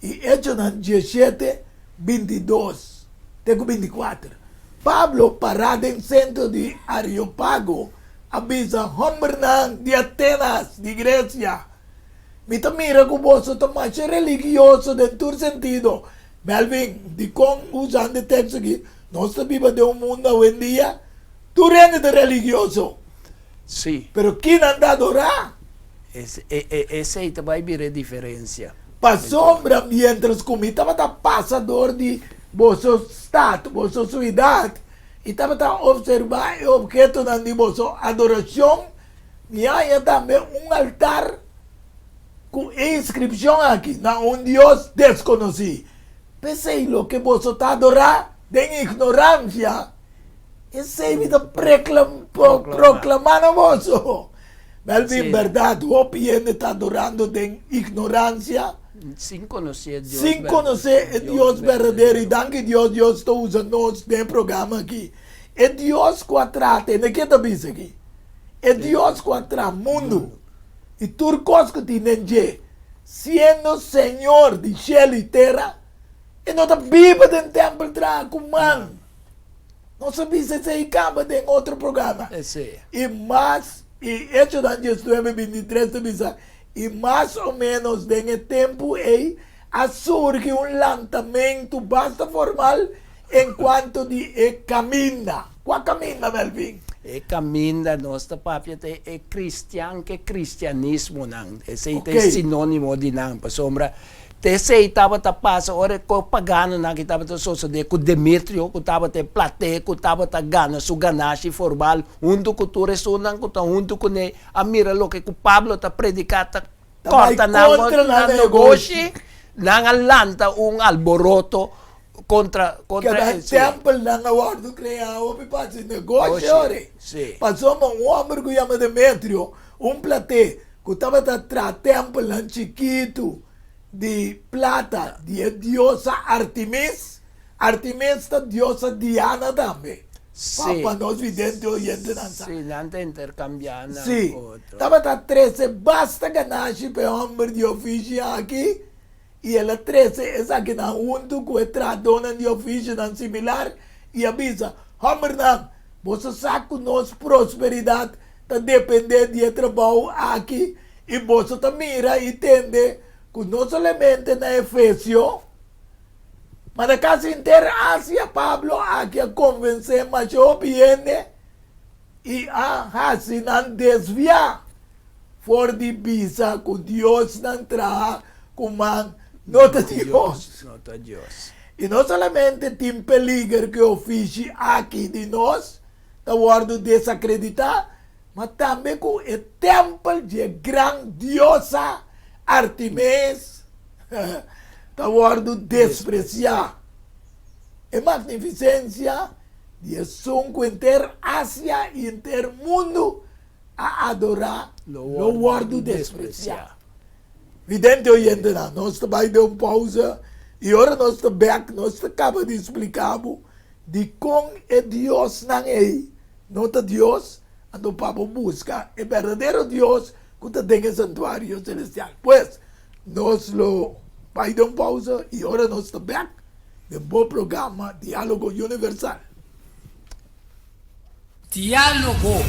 I Echonan diesshete, 22 te ku 24. Pablo pará den sentro di Areopago a bisa hòmbernan di Atenas di Gresia, Mi ta mira ku boso ta masha religioso den tur sentido. Melvin, dikon usando e teksto aki? Nos ta biba den un mundu awendia tur hende ta religioso. Sí. Pero kinan ta adorá? Esei ta bai bira e diferensia. Pasobra miéntras ku mi tabata pasa dor di boso stat, boso suidat, i tabata opservá e ophetonan di boso adorashon, mi a haña tambe un altar ku e inskripshon aki, Na un Dios deskonosí. P'esei loke boso ta adorá den ignoransia, Esei mi ta proklamá na boso. Melvin, bèrdat, hopi hende ta adorando den ignoransia. Sin konosé e Dios Sin konosé e Dios berdadero. I danki Dios, Dios ta usa nos den e programa aki. E Dios ku a traha, tende ke ta bisa aki? E Dios ku a traha mundu i tur kos ku tin den dje, siendo Señor di shelu i tera, e no ta biba den tèmpel traha ku man. Nos a bisa esei kaba den otro programa. I mas, i Echonan diesnuebe bintitres ta bisa, i mas o ménos den e tempu ei a surgi un lantamentu basta formal en kuanto di e kaminda. Kua kaminda, Melvin? E kaminda nos ta papia ta e kristian ku e kristianismonan. Esei ta e sinónimo di nan, pasobra T'esei tabata pasa ora e kos paganonan ki tabata sosodé ku Demetrio, ku tabata e platé ku tabata gana su ganashi formal huntu ku tur esunnan ku ta huntu kuné, a mira loke ku Pablo ta prediká ta kòrta nan negoshi, nan a lanta un alboroto kontra kontra Keda esei. tèmpelnan a wòrdu kreá hopi pa hasi negoshi ora. Pasobra un hòmber ku yama Demetrio, un platé ku tabata traha tèmpelnan chikitu di plata di e diosa Artemis, Artemis ta diosa Diana tambe, pa pa nos vidente oyentenan sa. Sí, nan ta interkambiá nan Sí, ku otro. tabata trese basta ganashi pa e hòmber di ofishi aki, i el a trese esakinan huntu ku e trahadónan di ofishinan similar i a bisa, Hòmbernan, boso sa ku nos prosperidat ta dependé di e trabou aki i boso ta mira i tende ku no solamente na Efesio, ma na kasi henter Asia Pablo aki a konvensé masha hopi hende i a hasi nan desviá for di bisa ku diosnan traha ku man no ta Dios. I no solamente tin peliger ku e ofishi aki di nos ta wòrdu desakreditá, ma tambe ku e tèmpel dje gran diosa Artemis ta wòrdu despresiá. E magnifisensia di esun ku henter Asia i henter mundu a adorá lo wòrdu despresiá. Vidente oyentenan, nos ta bai den un pousa i ora nos ta bèk nos ta kaba di splika bo Dikon e diosnan ei no ta Dios? Anto pa bo buska e berdadero Dios ku ta den e santuario selestial. Pues, nos lo bai den un pausa i ora nos ta bèk den bo programa Diálogo Universal. Diálogo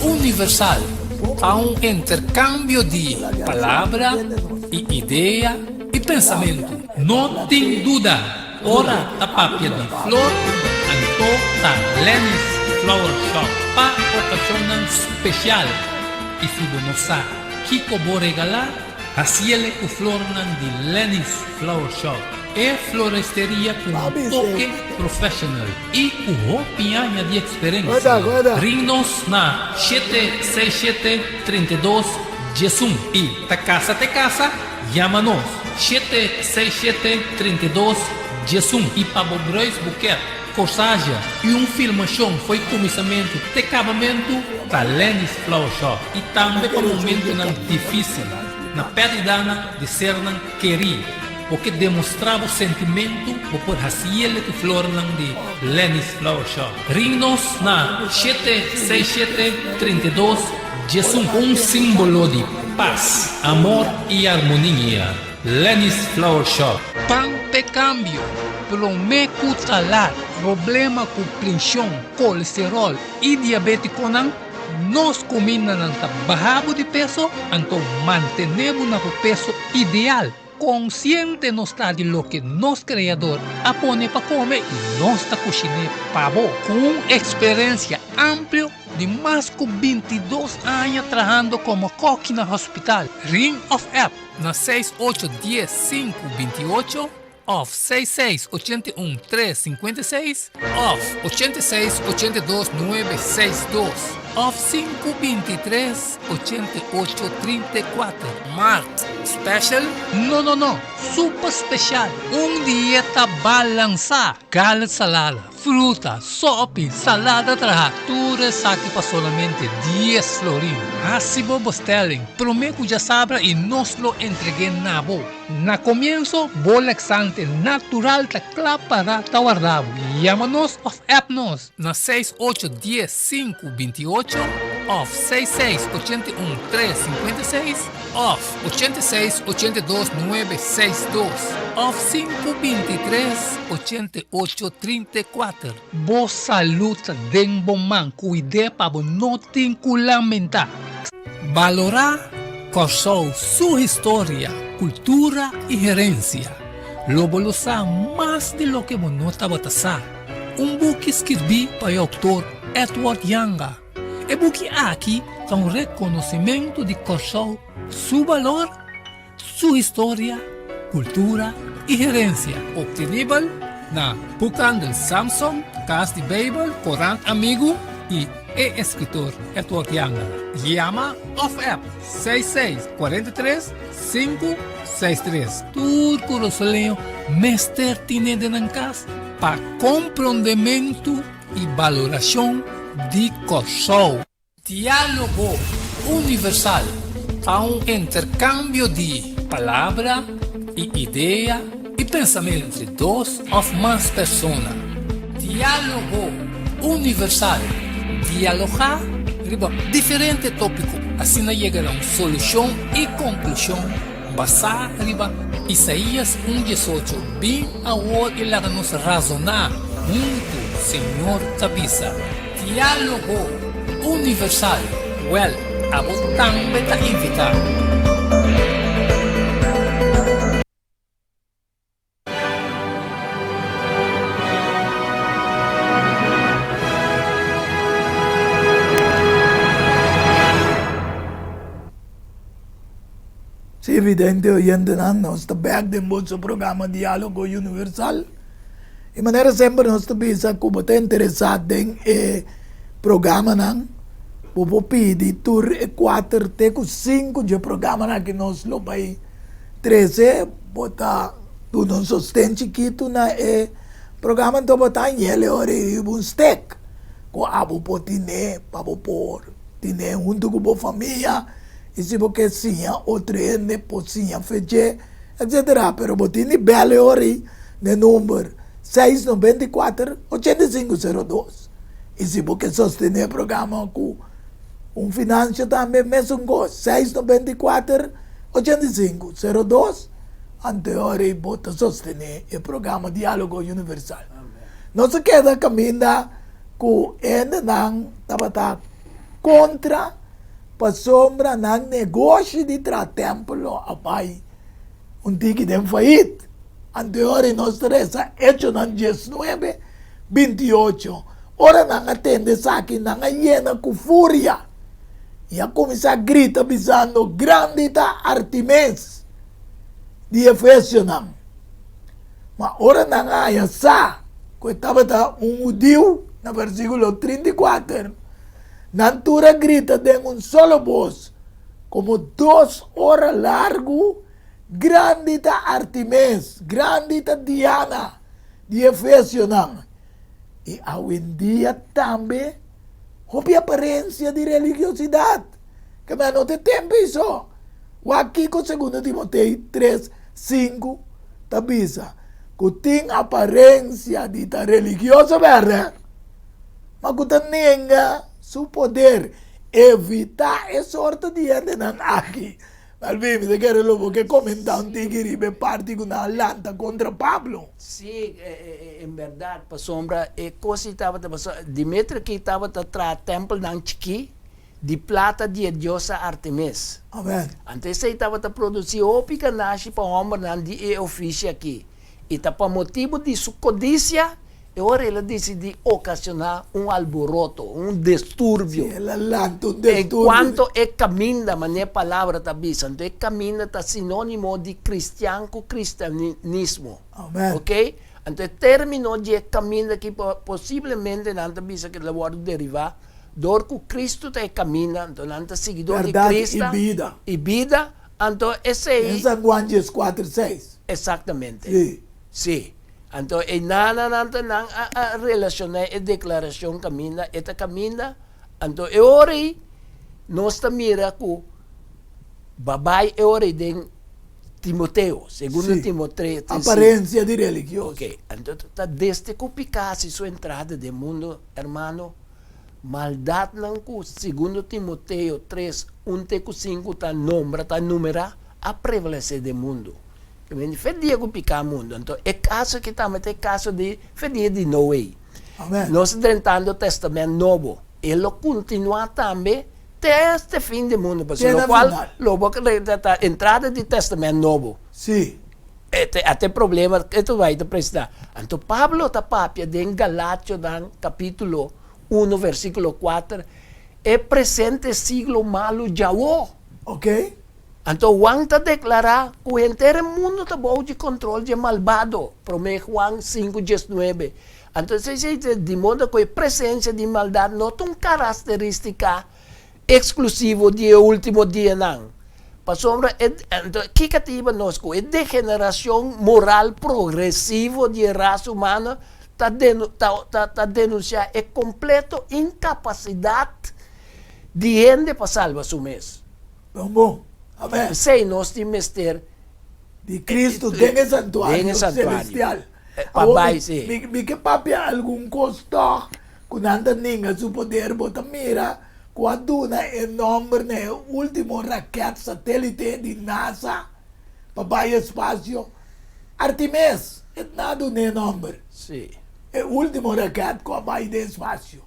Universal ta un interkambio di palabra i idea i pensamentu. No tin duda, ora ta papia di flor, anto ta Lenny's Flower Shop pa okashonnan spesial. I si bo no sa kiko bo regalá, hasiele ku flornan di Lenny's Flower Shop, e floresteria ku un toke professional i ku hopi aña di eksperensia. Ring nos na 767 32 11 i ta kasa te kasa, yama nos 767 32 11 i pa bo bruidsboeket, korsazje i un filmashon fo'i kuminsamentu te kabamentu ta Lenny's Flower Shop i tambe pa momentunan difísil na pèrdidanan di sernan kerí. Bo ke demostrá bo sentimentu, bo por hasiel ku flornan di Lenny's Flower Shop. Ring nos na 767 32 11. Un símbolo di pas, amor i armonia. Lenny's Flower Shop. Pan p'e kambio! Promé ku ta lat. Problema ku prenshon, kolesteròl i diabétikonan, nos kumindanan ta baha bo di peso, anto mantené bo na bo peso ideal. Konsiente nos ta di loke nos Kreador a pone pa kome i nos ta kushiné pa bo. Ku un eksperensia amplio di mas ku bintidos aña trahando komo kòki na hospital, ring òf app na seis ocho dies sinku binti ocho òf seis seis ochenta i un tres sinkuenta i seis òf ochenta i seis ochenta i dos nuebe seis dos òf sinku binti tres 88 34. Mart special? No no no, super special! Un dieta balansá, garlic salada, fruta, sopi, salada traha, tur esaki pa solamente dies florin. Hasi bo bestelling promé ku djasabra i nos lo entreg'é na bo. Na komienso, bo laxante natural ta kla para ta warda bo. Yama nos òf app nos na seis ocho dies sinku binti ocho òf seis seis ochenta i un tres sinkuenta i seis òf ochenta i seis ochenta i dos nuebe seis dos òf sinku binti tres ochenta i ocho trinta i kuater. Bo salud ta den bo man, kuid'é pa bo no tin ku lamentá. Balorá Kòrsou su historia, kultura i herensia. Lo bo lo sa mas di loke bo no tabata sa. Un buki skirbí pa e outor Edward Janga. E buki aki ta un rekonosimentu di Kòrsou su balor, su historia, kultura i herensia. Optenibel na Boekhandel Samson, Kas di Beibel, Korant Amigu i e eskritor Edward Janga. Yama òf app seis seis kuarenta i tres sinku seis tres. Tur kurasoleño mester tine den nan kas pa komprondementu i balorashon di Kòrsou. Diálogo Universal ta un interkambio di palabra i idea i pensamentu entre dos òf mas persona. Diálogo Universal, dialogá riba diferente tópiko, asina yega na un solushon i konklushon basá riba Isaías un diesocho, Bin awor i laga nos razoná huntu, Señor ta bisa. Diálogo Universal, Wèl, abo tambe ta invitá. Sí, vidente oyentenan, nos ta bek den boso programa Diálogo Universal. I manera semper nos ta bisa ku bo ta interesá den e programanan, bo por pidi tur e kuater te ku sinku dje programanan ku nos lo bai trese. Bo ta duna un sosten chikitu na e programa, anto bo ta hañ'el e ora ei riba un stek ku abo por tine pa bo por tine huntu ku bo famia i si bo ke siña otro hende por siña fe dje etcetera. Pero bo tin di bel e ora ei na e number seis noventa i kuater ochenta i sinku sero dos i si bo ke sostené e programa ku un finansio tambe mesun kos seis noventa i kuater ochenta i sinku sero dos anto e ora ei bo ta sostené e programa Diálogo Universal. Nos a keda kaminda ku hendenan tabata kontra pasobra nan negoshi di traha tèmpel lo a bai un tiki den fayit. Anto e ora ei nos ta resa Echonan diesnuebe, binti ocho. Ora nan a tende esaki, nan a yena ku furia i a kuminsá grita bisando, Grandi ta Artemis di Efesionan! Ma ora nan a haña sa ku e tabata un hudiu, na versíkulo trinta i kuater, nan tur a grita den un solo bos, komo dos ora largu, Grandi ta Artemis! Grandi ta Diana di Efesionan! I awendia tambe hopi aparensia di religiosidat. Keme no ta e tempu ei so. Wak kiko Segundo Timoteo tres, sinku ta bisa, ku tin aparensia di ta religioso bèrdè, ma ku ta nenga su poder. Evitá e sorto di hendenan aki. Alvin, mi ta kere lo bo ke komentá un tiki riba e parti ku nan a lanta kontra Pablo. Sí, en bèrdat, pasobra e kos ei tabata pasobra Demetrio aki tabata traha tèmpelnan chikí di plata di e diosa Artemis. Amen. Anto esei tabata produsí hopi ganashi pa hòmbernan di e ofishi aki. I ta pa motibu di su kodisia e ora el a disidí okashoná un alboroto, un disturbio. Sí, el a lanta un disturbio. En kuanto e kaminda, manera e palabra ta bisa, anto e kaminda ta sinónimo di kristian ku kristianismo. Amen. Oke? Anto e término di e kaminda aki posiblemente nan ta bisa ku el a wòrdu derivá dor ku Kristu ta e kaminda, anto nan ta siguidor di Bèrdat Kristu i bida. I bida, anto esei. Den San Juan dieskuater seis. Exactamente. Sí. Sí. Anto e nananan ta nan a a relaciona e declaracion caminda e ta caminda, anto e ora ei nos ta mira cu babai e ora ei den Timoteo, segundo Sí. Timoteo. Aparencia di religioso. Ok, anto ta desde cu pica haci su entrada den mundo, hermano, maldadnan cu segundo Timoteo tres, un te cu sinku ta nombra, ta numera, a prevalesé den mundu. Ke men di fe dia ku piká mundu. Anto e kaso aki tambe ta e kaso di fe dia di Noe. Amen. Nos ta drentando Tèstamènt Nobo. E lo kontinuá tambe te hasta e fin di mundu, pasobra Te na lokual final. lo bo ta entrada di Tèstamènt Nobo. Sí. E te ate problema ke ta bai ta presentá. Anto Pablo ta papia den Galationan kapítulo uno versíkulo kuater, E presente siglo malu djawo. Ok. Anto Juan ta deklará ku henter e mundu ta bou di kontrol dje malbado, Promé Juan sinku diesnuebe. Anto esei ta di moda ku e presensia di maldat no ta un karasterístika eksklusivo di e último dianan. Pasobra e, anto kiko ta hiba nos ku e degenerashon moral progresivo di e rasa humano ta ta ta denunsiá e kompleto inkapasidat di hende pa salba su mes. Bon bon. Amen. P'esei nos tin mester. Di Cristo den e santuario Den e santuario. celestial. Pa Awor bai, mi, sí. mi, mi ke papia algun kos tòg ku nan ta ninga su poder. Bo ta mira ku a duna e nòmber na e último raket satélite di NASA pa bai espasio, Artemis. E na duna e nòmber. Sí. E último raket ku a bai den espasio.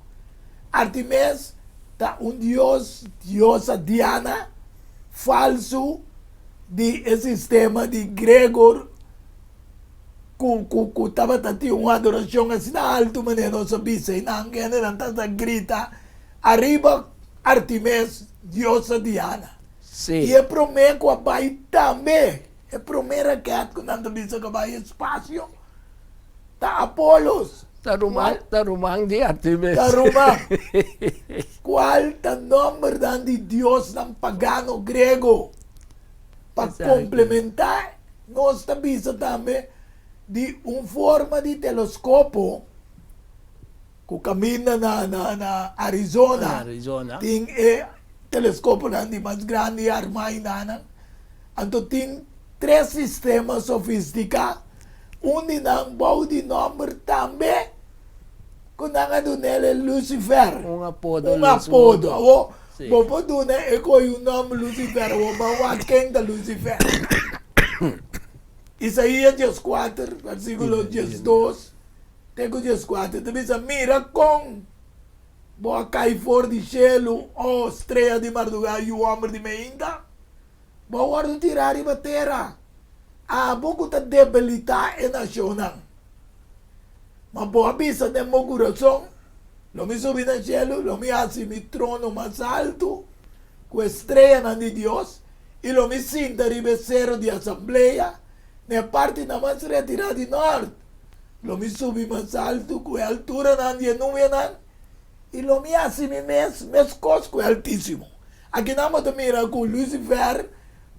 Artemis ta un dios, diosa Diana, falsu di e sistema di Gregor ku ku ku tabata tin un adorashon asina altu manera nos a bisa i nan hendenan tabata grita ariba Artemis, diosa Diana. Sí. I e promé ku a bai tambe, e promé raket ku nan ta bisa ku a bai espasio ta Apolos. Ta ruman, ta ruman di Artemis. Ta ruman. Cual ta nombernan di diosnan pagano grego? Pa complementa nos ta bisa tambe di un forma di telescopo cu caminda na na na Arizona, Arizona. tin e telescoponan di mas grandi arma aynanan. Anto tin tres sistema sofistica. Un di nan bou di nomber tambe ku nan a dun'el e Lucifer. Un apodo Un apodo. Awor, bo por duna e koi un nomber Lucifer, awor ban wak ken ta Lucifer. Isaías dieskuater, versikulo diesdos te ku dieskuater ta bisa, Mira kon bo a kai for di shelu, o strea di mardugá, yu hòmber di meinta! Bo a wòrdu tirá riba tera, abo ku ta debilitá e nashonnan. Ma bo a bisa den bo kurason, Lo mi subi na shelu, lo mi hasi mi trono mas altu ku e streanan di Dios, i lo mi sinta riba e sero di asamblea na e partinan mas retirá di nòrt. Lo mi subi mas altu ku e alturanan di e nubianan, i lo mi hasi mi mes meskos ku e Altísimo. Akinan bo ta mira ku Lucifer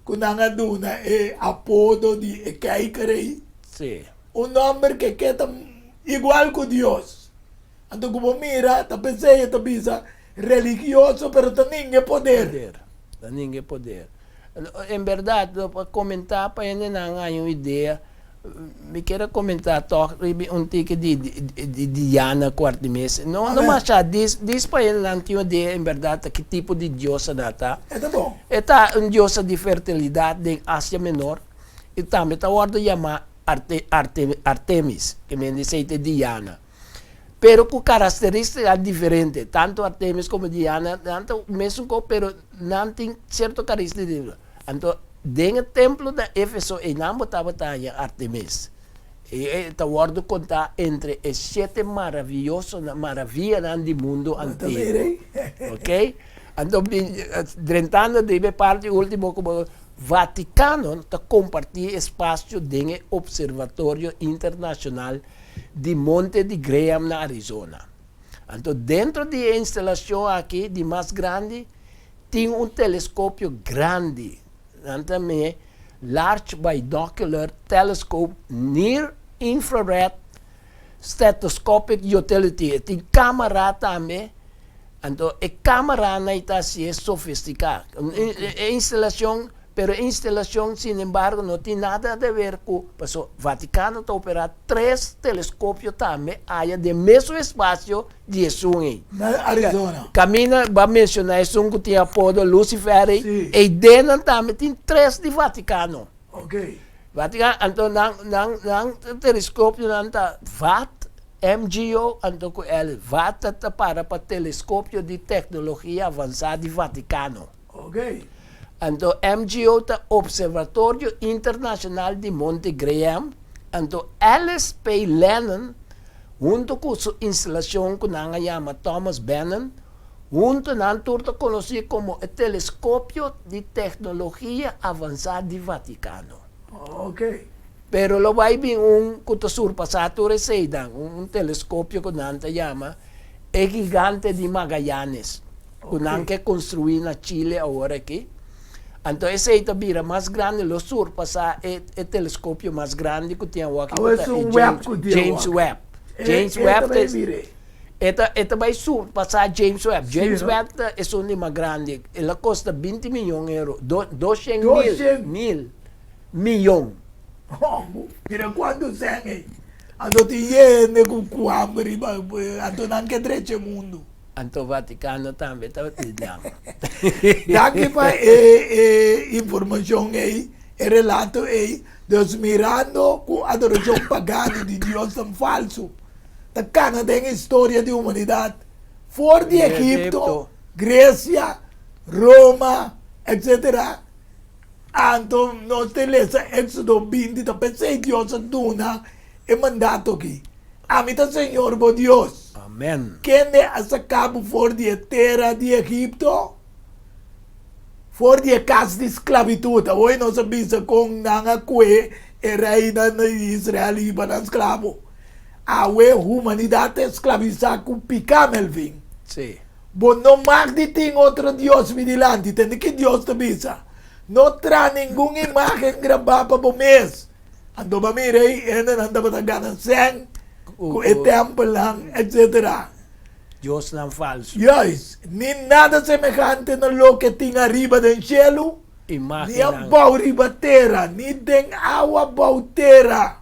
ku nan a duna e apodo di e kijker ei, Sí. un nomber ke ke ta igual ku Dios. Anto ku bo mira ta p'esei e ta bisa religioso pero ta ninga e poder. Poder. Ta ninga e poder. En berdad, lo pa komentá pa hendenan haña un idea. Mi kier a comenta toch riba un tiki di di Diana cu Artemis. No no masha dis dis pa hendenan tin un idea en berdad ta ki tipo di diosa nan ta. E ta bon. E ta un diosa di fertilidad den Asia Menor y tambe ta wordo yama Arte Arte Artemis, ke men di esey ta Diana. Pero cu caracteristica diferente, tanto Artemis como Diana nan ta mesun cos pero nan tin cierto caracteristica. Anto den e templo na Efeso einan bo tabata haña Artemis. I e ta wòrdu kontá entre e shete maraviyosonan, maraviyanan di mundu antiguo. Ok? Anto drentando riba e parti último ku bo Vatikano ta kompartí espasio den e Opservatorio Internashonal di Monte di Graham na Arizona. Anto dentro di e instalashon aki di mas grandi Tin un teleskopio grandi, nan ta mé Large Binocular Telescope Near Infrared Stereoscopic Utility. E tin kámara tambe, anto e kámaranan ei ta hasié sofistiká. E instalashon, pero e instalashon sinembargo no tin nada de ver ku, pasobra Vatikano ta operá tres teleskopio tambe aya den mesun espasio di esun ei. Na Arizona. Camina bo a menciona esun cu tin apodo Lucifer ei. Si. Ei dennan tambe tin tres di Vaticano. Ok. Vaticano, anto nan, nan, nan telescopionan ta VAT, MGO, anto cu L. VAT ta para pa Telescopio di Tecnologia Avanza di Vaticano. Ok. Anto MGO ta Observatorio Internacional di Monte Graham. Anto Alice P. Lennon hunto ku su instalashon ku nan a yama Thomas Bannon, hunto nan tur ta konosí komo e teleskopio di teknologia avansá di Vatikano. Ok. Pero lo bai bin un ku ta surpasá tur eseinan, un teleskopio ku nan ta yama e Gigante di Magallanes, ku nan ke konstruí na Chile awor aki. Anto esei ta bira mas grandi, lo surpasá e e teleskopio mas grandi ku tin awoki ku Awe ta es e un Webb James ku tin James awoki. Webb. E James e Webb ta ta bai es bira e. e ta e ta bai surpasá James Webb. Sí, James no? Webb ta esun di mas grandi. El a kosta binti miyon euro, do doshen mil Doshen. mil miyon. Oh, mira kuantu sèn ei. Anto tin hende ku ku hamber riba anto nan ke drecha e mundu. Anto Vaticano tambe ta nan. Danki pa e e informacion ei, e relato ei. Dus mirando cu adoracion pagano di diosnan falso ta cana den historia di humanidad for di Egipto, Grecia, Roma, etc. Anto nos ta lesa Exodo 20 ta pesey Dios a duna e mandato aki. Ami ta Señor bo Dios. Amen. Kende a saka bo for di e tera di Egipto, for di e kas di sklabitut. Awor nos a bisa kon nan a kue e reinan di Israel hiba nan sklabo. Awe humanidat ta esklabisá ku piká, Melvin. Sí. Bo no mag di tin otro dios mi dilanti. Tende ki Dios ta bisa, No traha ningun imágen grabá pa bo mes. Anto bo a mira ei hendenan tabata gana sèn ku e tèmpelnan, etsetera. Diosnan falsu. Juist, ni nada semehante na loke tin ariba den shelu, ni Imágennan. abou riba tera, ni den awa bou tera.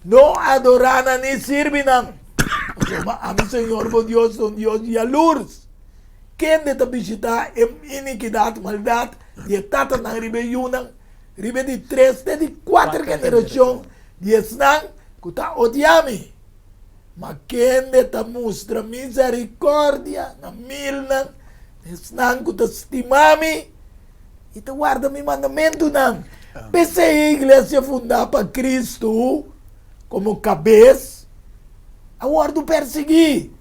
No adorá nan ni sirbi nan, pasobra ami Señor bo Dios ta un Dios yalurs, kende ta bishitá e inikidat, maldat, di e tatanan riba e yunan, Riba e di tres te di kuater generashon di esnan ku ta odia mi. Ma kende ta mustra miserikòrdia na milnan di esnan ku ta stima mi i ta warda mi mandamentunan. P'esei e iglesia fundá pa Kristu komo kabes a wòrdu persiguí.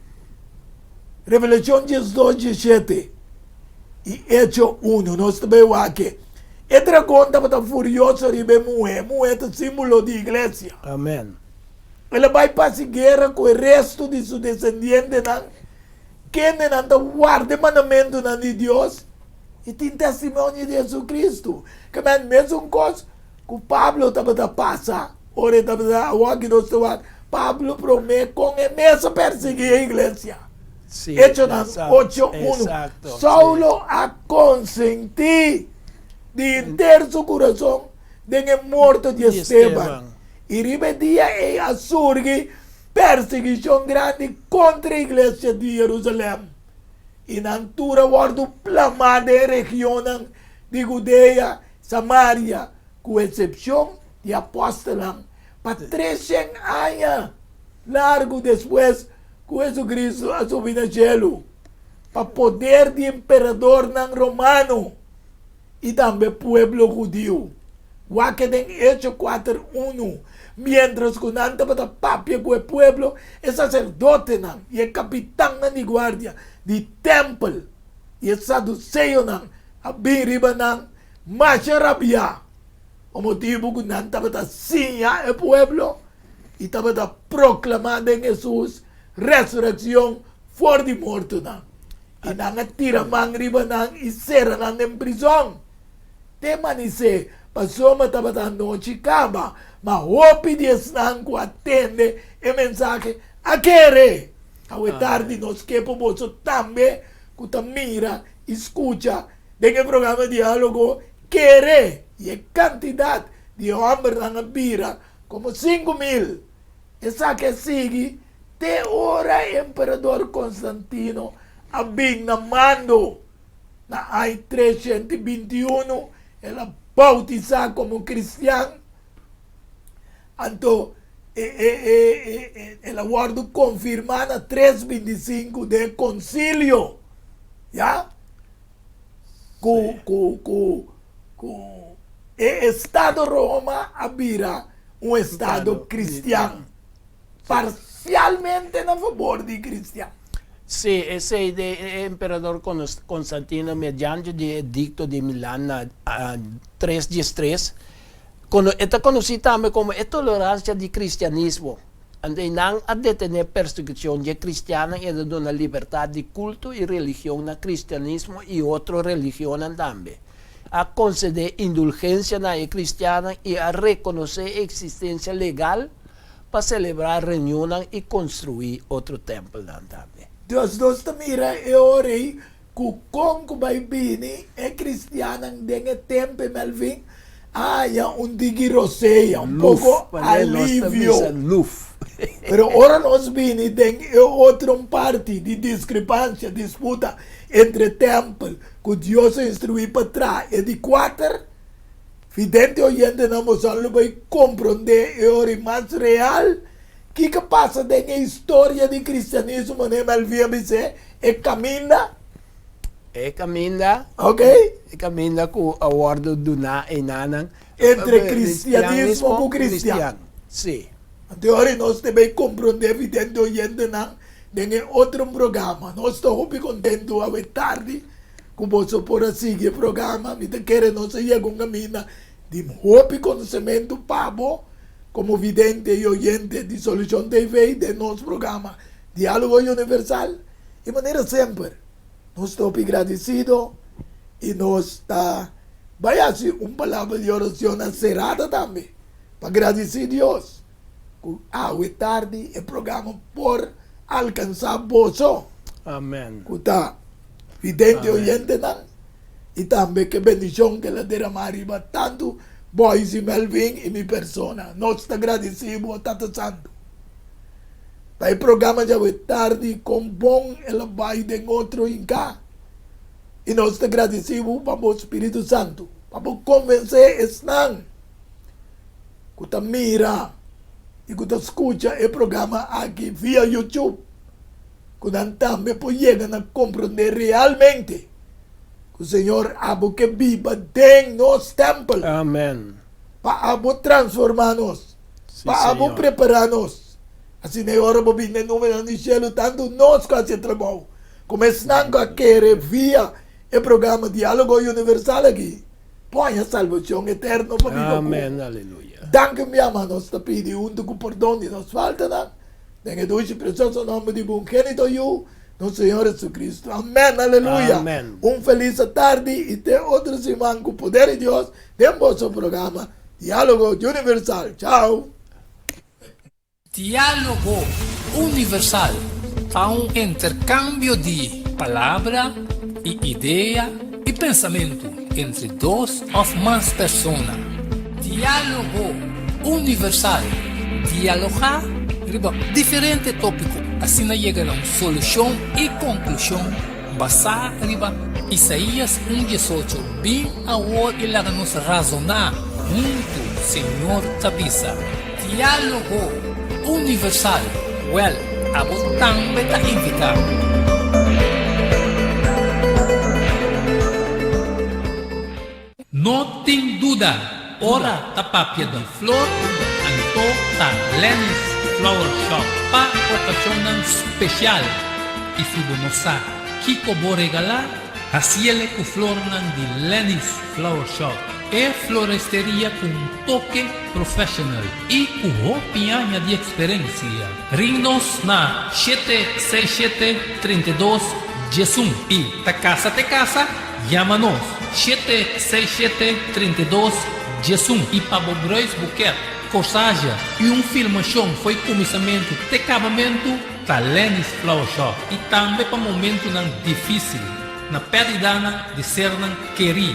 Revelashon 12, 17. I Echo unu, nos ta bai wak e. E dragon tabata furioso riba e muhé. E muhé ta símbolo di iglesia. Amen. El a bai pasi guera ku e restu di su desendientenan, kendenan ta warda e mandamentunan di Dios i tin testimonio di Jesucristo. Ke men mesun kos ku Pablo tabata pasa ora e tabata awor aki nos ta wak Pablo promé kon e mes a persiguí e iglesia. Sí, Echonan exacto, ocho unu. exacto, sí. Saulo a konsentí di henter su kurason den e morto di Di Esteban Esteban. I riba e dia ei a surgi persiguishon grandi kontra e iglesia di Jerusalèm, i nan tur a wòrdu plamá den e regionnan di Hudea, Samaria, ku eksepshon di apòstelnan, pa treshen aña largu despues ku Hesukristu a subi na shelu, pa poder di emperadornan romano i tambe pueblo hudiu. Wak den Echo kuater unu, Miéntras ku nan tabata papia ku e pueblo, e saserdotenan i e kapitannan di guardia di tèmpel i e saduseonan a bin riba nan masha rabiá, pa motibu ku nan tabata siña e pueblo i tabata proklamá den Hesus resurekshon for di mortonan. I nan a tira man riba nan i sera nan den prizòn te manisé, pasobra tabata anochi kaba. Ma hopi di esnan ku a tende e mensahe a kere. Awe tardi nos ke pa boso tambe ku ta mira i skucha den e programa Diálogo kere. I e kantidat di e hòmbernan a bira komo 5000. Esaki a sigui te ora emperador Konstantino a bin na mando. Na aña 321 el a bautisá komo kristian, anto el a wòrdu konfirmá na 325 den e konsilio, ya, ku ku ku ku e estado Roma a bira un estado kristian, parsialmente na fabor di kristian. Sí, esei de e emperador Constantino mediante di e edicto di Milan na 313, e ta conoci tambe como e tolerancia di cristianismo. Anto einan a detene persecucion dje cristiannan i a duna libertad di culto i religion na cristianismo i otro religionnan tambe. A concede indulgencia na e cristiannan i a reconoce e existencia legal pa selebrá reunionnan i konstruí otro tèmpelnan tambe. Dios nos ta mira e ora ei ku kon ku bai bini e kristiannan den e tempu Melvin a haña un digi rosea, un Luf, poko manera nos ta alivio. bisa luf. Pero ora nos bini den e otro parti di diskrepansia, disputa entre tèmpel ku Dios a instruí pa traha e di kuater, Vidente oyentenan boso lo bai komprondé e ora i mas real kiko a pasa den e historia di kristianismo manera Melvin a bis'é, e kaminda. E kaminda. Ok. E kaminda ku a wòrdu duná einanan. Entre kristianismo ku kristian. Sí. Anto e ora i nos ta bai komprondé vidente oyentenan den e otro programa. Nos ta hopi kontentu awe tardi. Ku boso por a sigui e programa, mi ta kere nos a yega un kaminda di hopi konosementu pa bo komo vidente i oyente di Solushon TV den nos programa Diálogo Universal. I manera semper, nos ta hopi gradisido i nos ta bai hasi un palabra di orashon na serada tambe pa gradisí Dios ku awe tardi e programa por alkansá boso. Amen. Ku ta Vidente oyentenan i tambe ke bendishon ke el a deramá riba tantu Boyce i Melvin i mi persona. Nos ta gradisí bo, Tata Santu, pa e programa djawe tardi kon bon el a bai den otro hinká. I nos ta gradisí bo pa bo Spiritu Santu, pa bo konvensé esnan ku ta mira i ku ta skucha e programa aki via YouTube. ku nan tambe por yega na komprondé realmente ku Señor abo ke biba den nos tèmpel. Amen. Pa abo transformá nos, Sí, pa abo Señor. prepará nos. Asina e ora bo bin den nubenan di shelu, tantu nos ku hasi e trabou komo esnan ku a kere via e programa Diálogo Universal aki por haña salbashon eterno pa biba ku bo. Amen, aleluya. Danki mi ama, nos ta pidi huntu ku pordon di nos faltanan. Den e dushi precioso nomber di bo ungenito Yu, nos Señor Jesucristo. Amen. Aleluya. Amen. Un feliz tardi y te otro siman cu poder di Dios den boso programa Dialogo Universal. Chao. Dialogo Universal ta un intercambio di palabra y idea y pensamento entre dos of mas persona. Dialogo. universal. Dialogá riba diferente tópiko, asina yega na un solushon i konklushon basá riba Isaías un diesocho, Bin awor i laga nos razoná huntu, Señor ta bisa. Diálogo Universal, Wèl, abo tambe ta invitá. No tin duda, ora ta papia di flor, anto ta Lenny's Flower Shop pa okashonnan spesial. I si bo no sa kiko bo regalá, hasiele ku flornan di Lenny's Flower Shop, e floresteria ku un toke professional i ku hopi aña di eksperensia. Ring nos na shete seis shete 32 11 i ta kasa te kasa, Yama nos, shete seis shete 32 11 i pa bo bruis buket, korsaje i un filmashon fo'i kuminsamentu te kabamentu ta Lenny's Flower Shop i tambe pa momentunan difisil na pèrdidanan di sernan kerí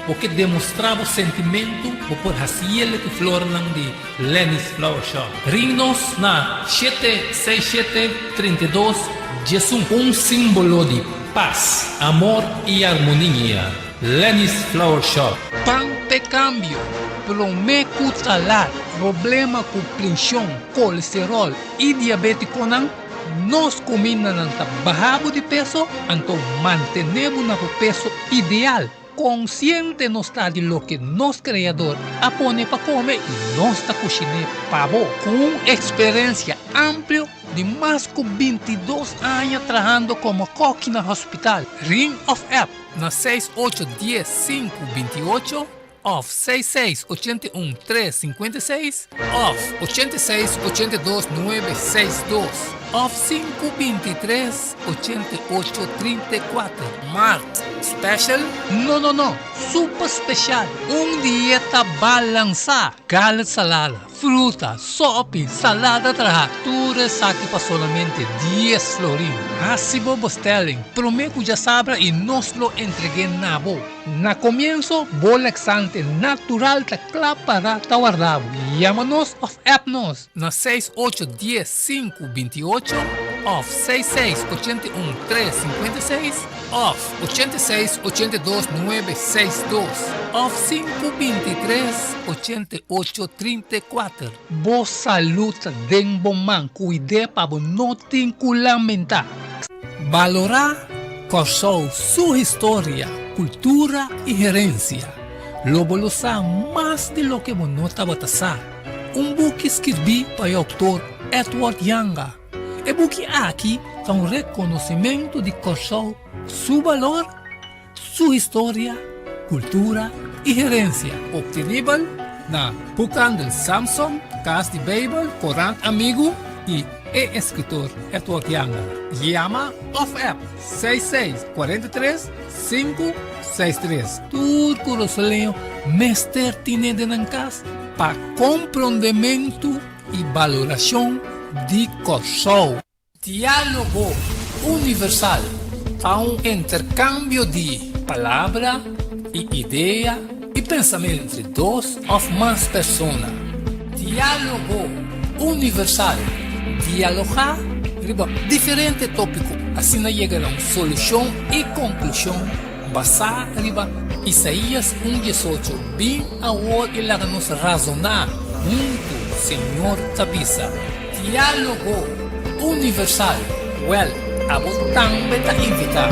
bo ke demostrá bo sentimentu bo por hasiele ku flornan di Lenny's Flower Shop. Ring nos na shete seis shete 32 11. Un símbolo di Pas, amor i armonia. Lenny's Flower Shop. Pan p'e kambio, promé ku ta lat. Problema ku prenshon, kolesteròl i diabétikonan, nos kumindanan ta baha bo di peso, anto mantené bo na bo peso ideal. Konsiente nos ta di loke nos Kreador a pone pa kome i nos ta kushiné pa bo. Ku un eksperensia amplio di mas ku 22 aña trahando komo kòki na hospital, ring òf app na seis ocho dies sinku 28 òf seis seis 81 tres 56 òf 86 82 nuebe seis dos òf sinku 23 88 34. Mart special? No no no, super special! Un dieta balansá, garlic salada, fruta, sopi, salada traha, tur esaki pa solamente dies florin. Hasi bo bestelling promé ku djasabra i nos lo entreg'é na bo. Na komienso, bo laxante natural ta kla para ta warda bo. Yama nos òf app nos na seis ocho dies sinku 28 òf seis seis 81 tres 56 òf 86 82 nuebe seis dos òf sinku 23 88 34. Bo salud ta den bo man, kuid'é pa bo no tin ku lamentá. Balorá Kòrsou su historia, kultura i herensia. Lo bo lo sa mas di loke bo no tabata sa. Un buki skirbí pa e outor Edward Janga. E buki aki ta un rekonosimentu di Kòrsou su balor, su historia, kultura i herensia. Optenibel na Boekhandel Samson, Kas di Beibel, Korant Amigu i e eskritor Edward Janga. Yama òf app 66 43 563. Tur kurasoleño mester tine den nan kas pa komprondementu i balorashon di Kòrsou. Diálogo Universal ta un interkambio di palabra i idea i pensamentu entre dos òf mas persona. Diálogo Universal, dialogá riba diferente tópiko, asina yega na un solushon i konklushon basá riba Isaías un 18, Bin awor i laga nos razoná huntu, Señor ta bisa. Diálogo Universal, Wèl, abo tambe ta invitá.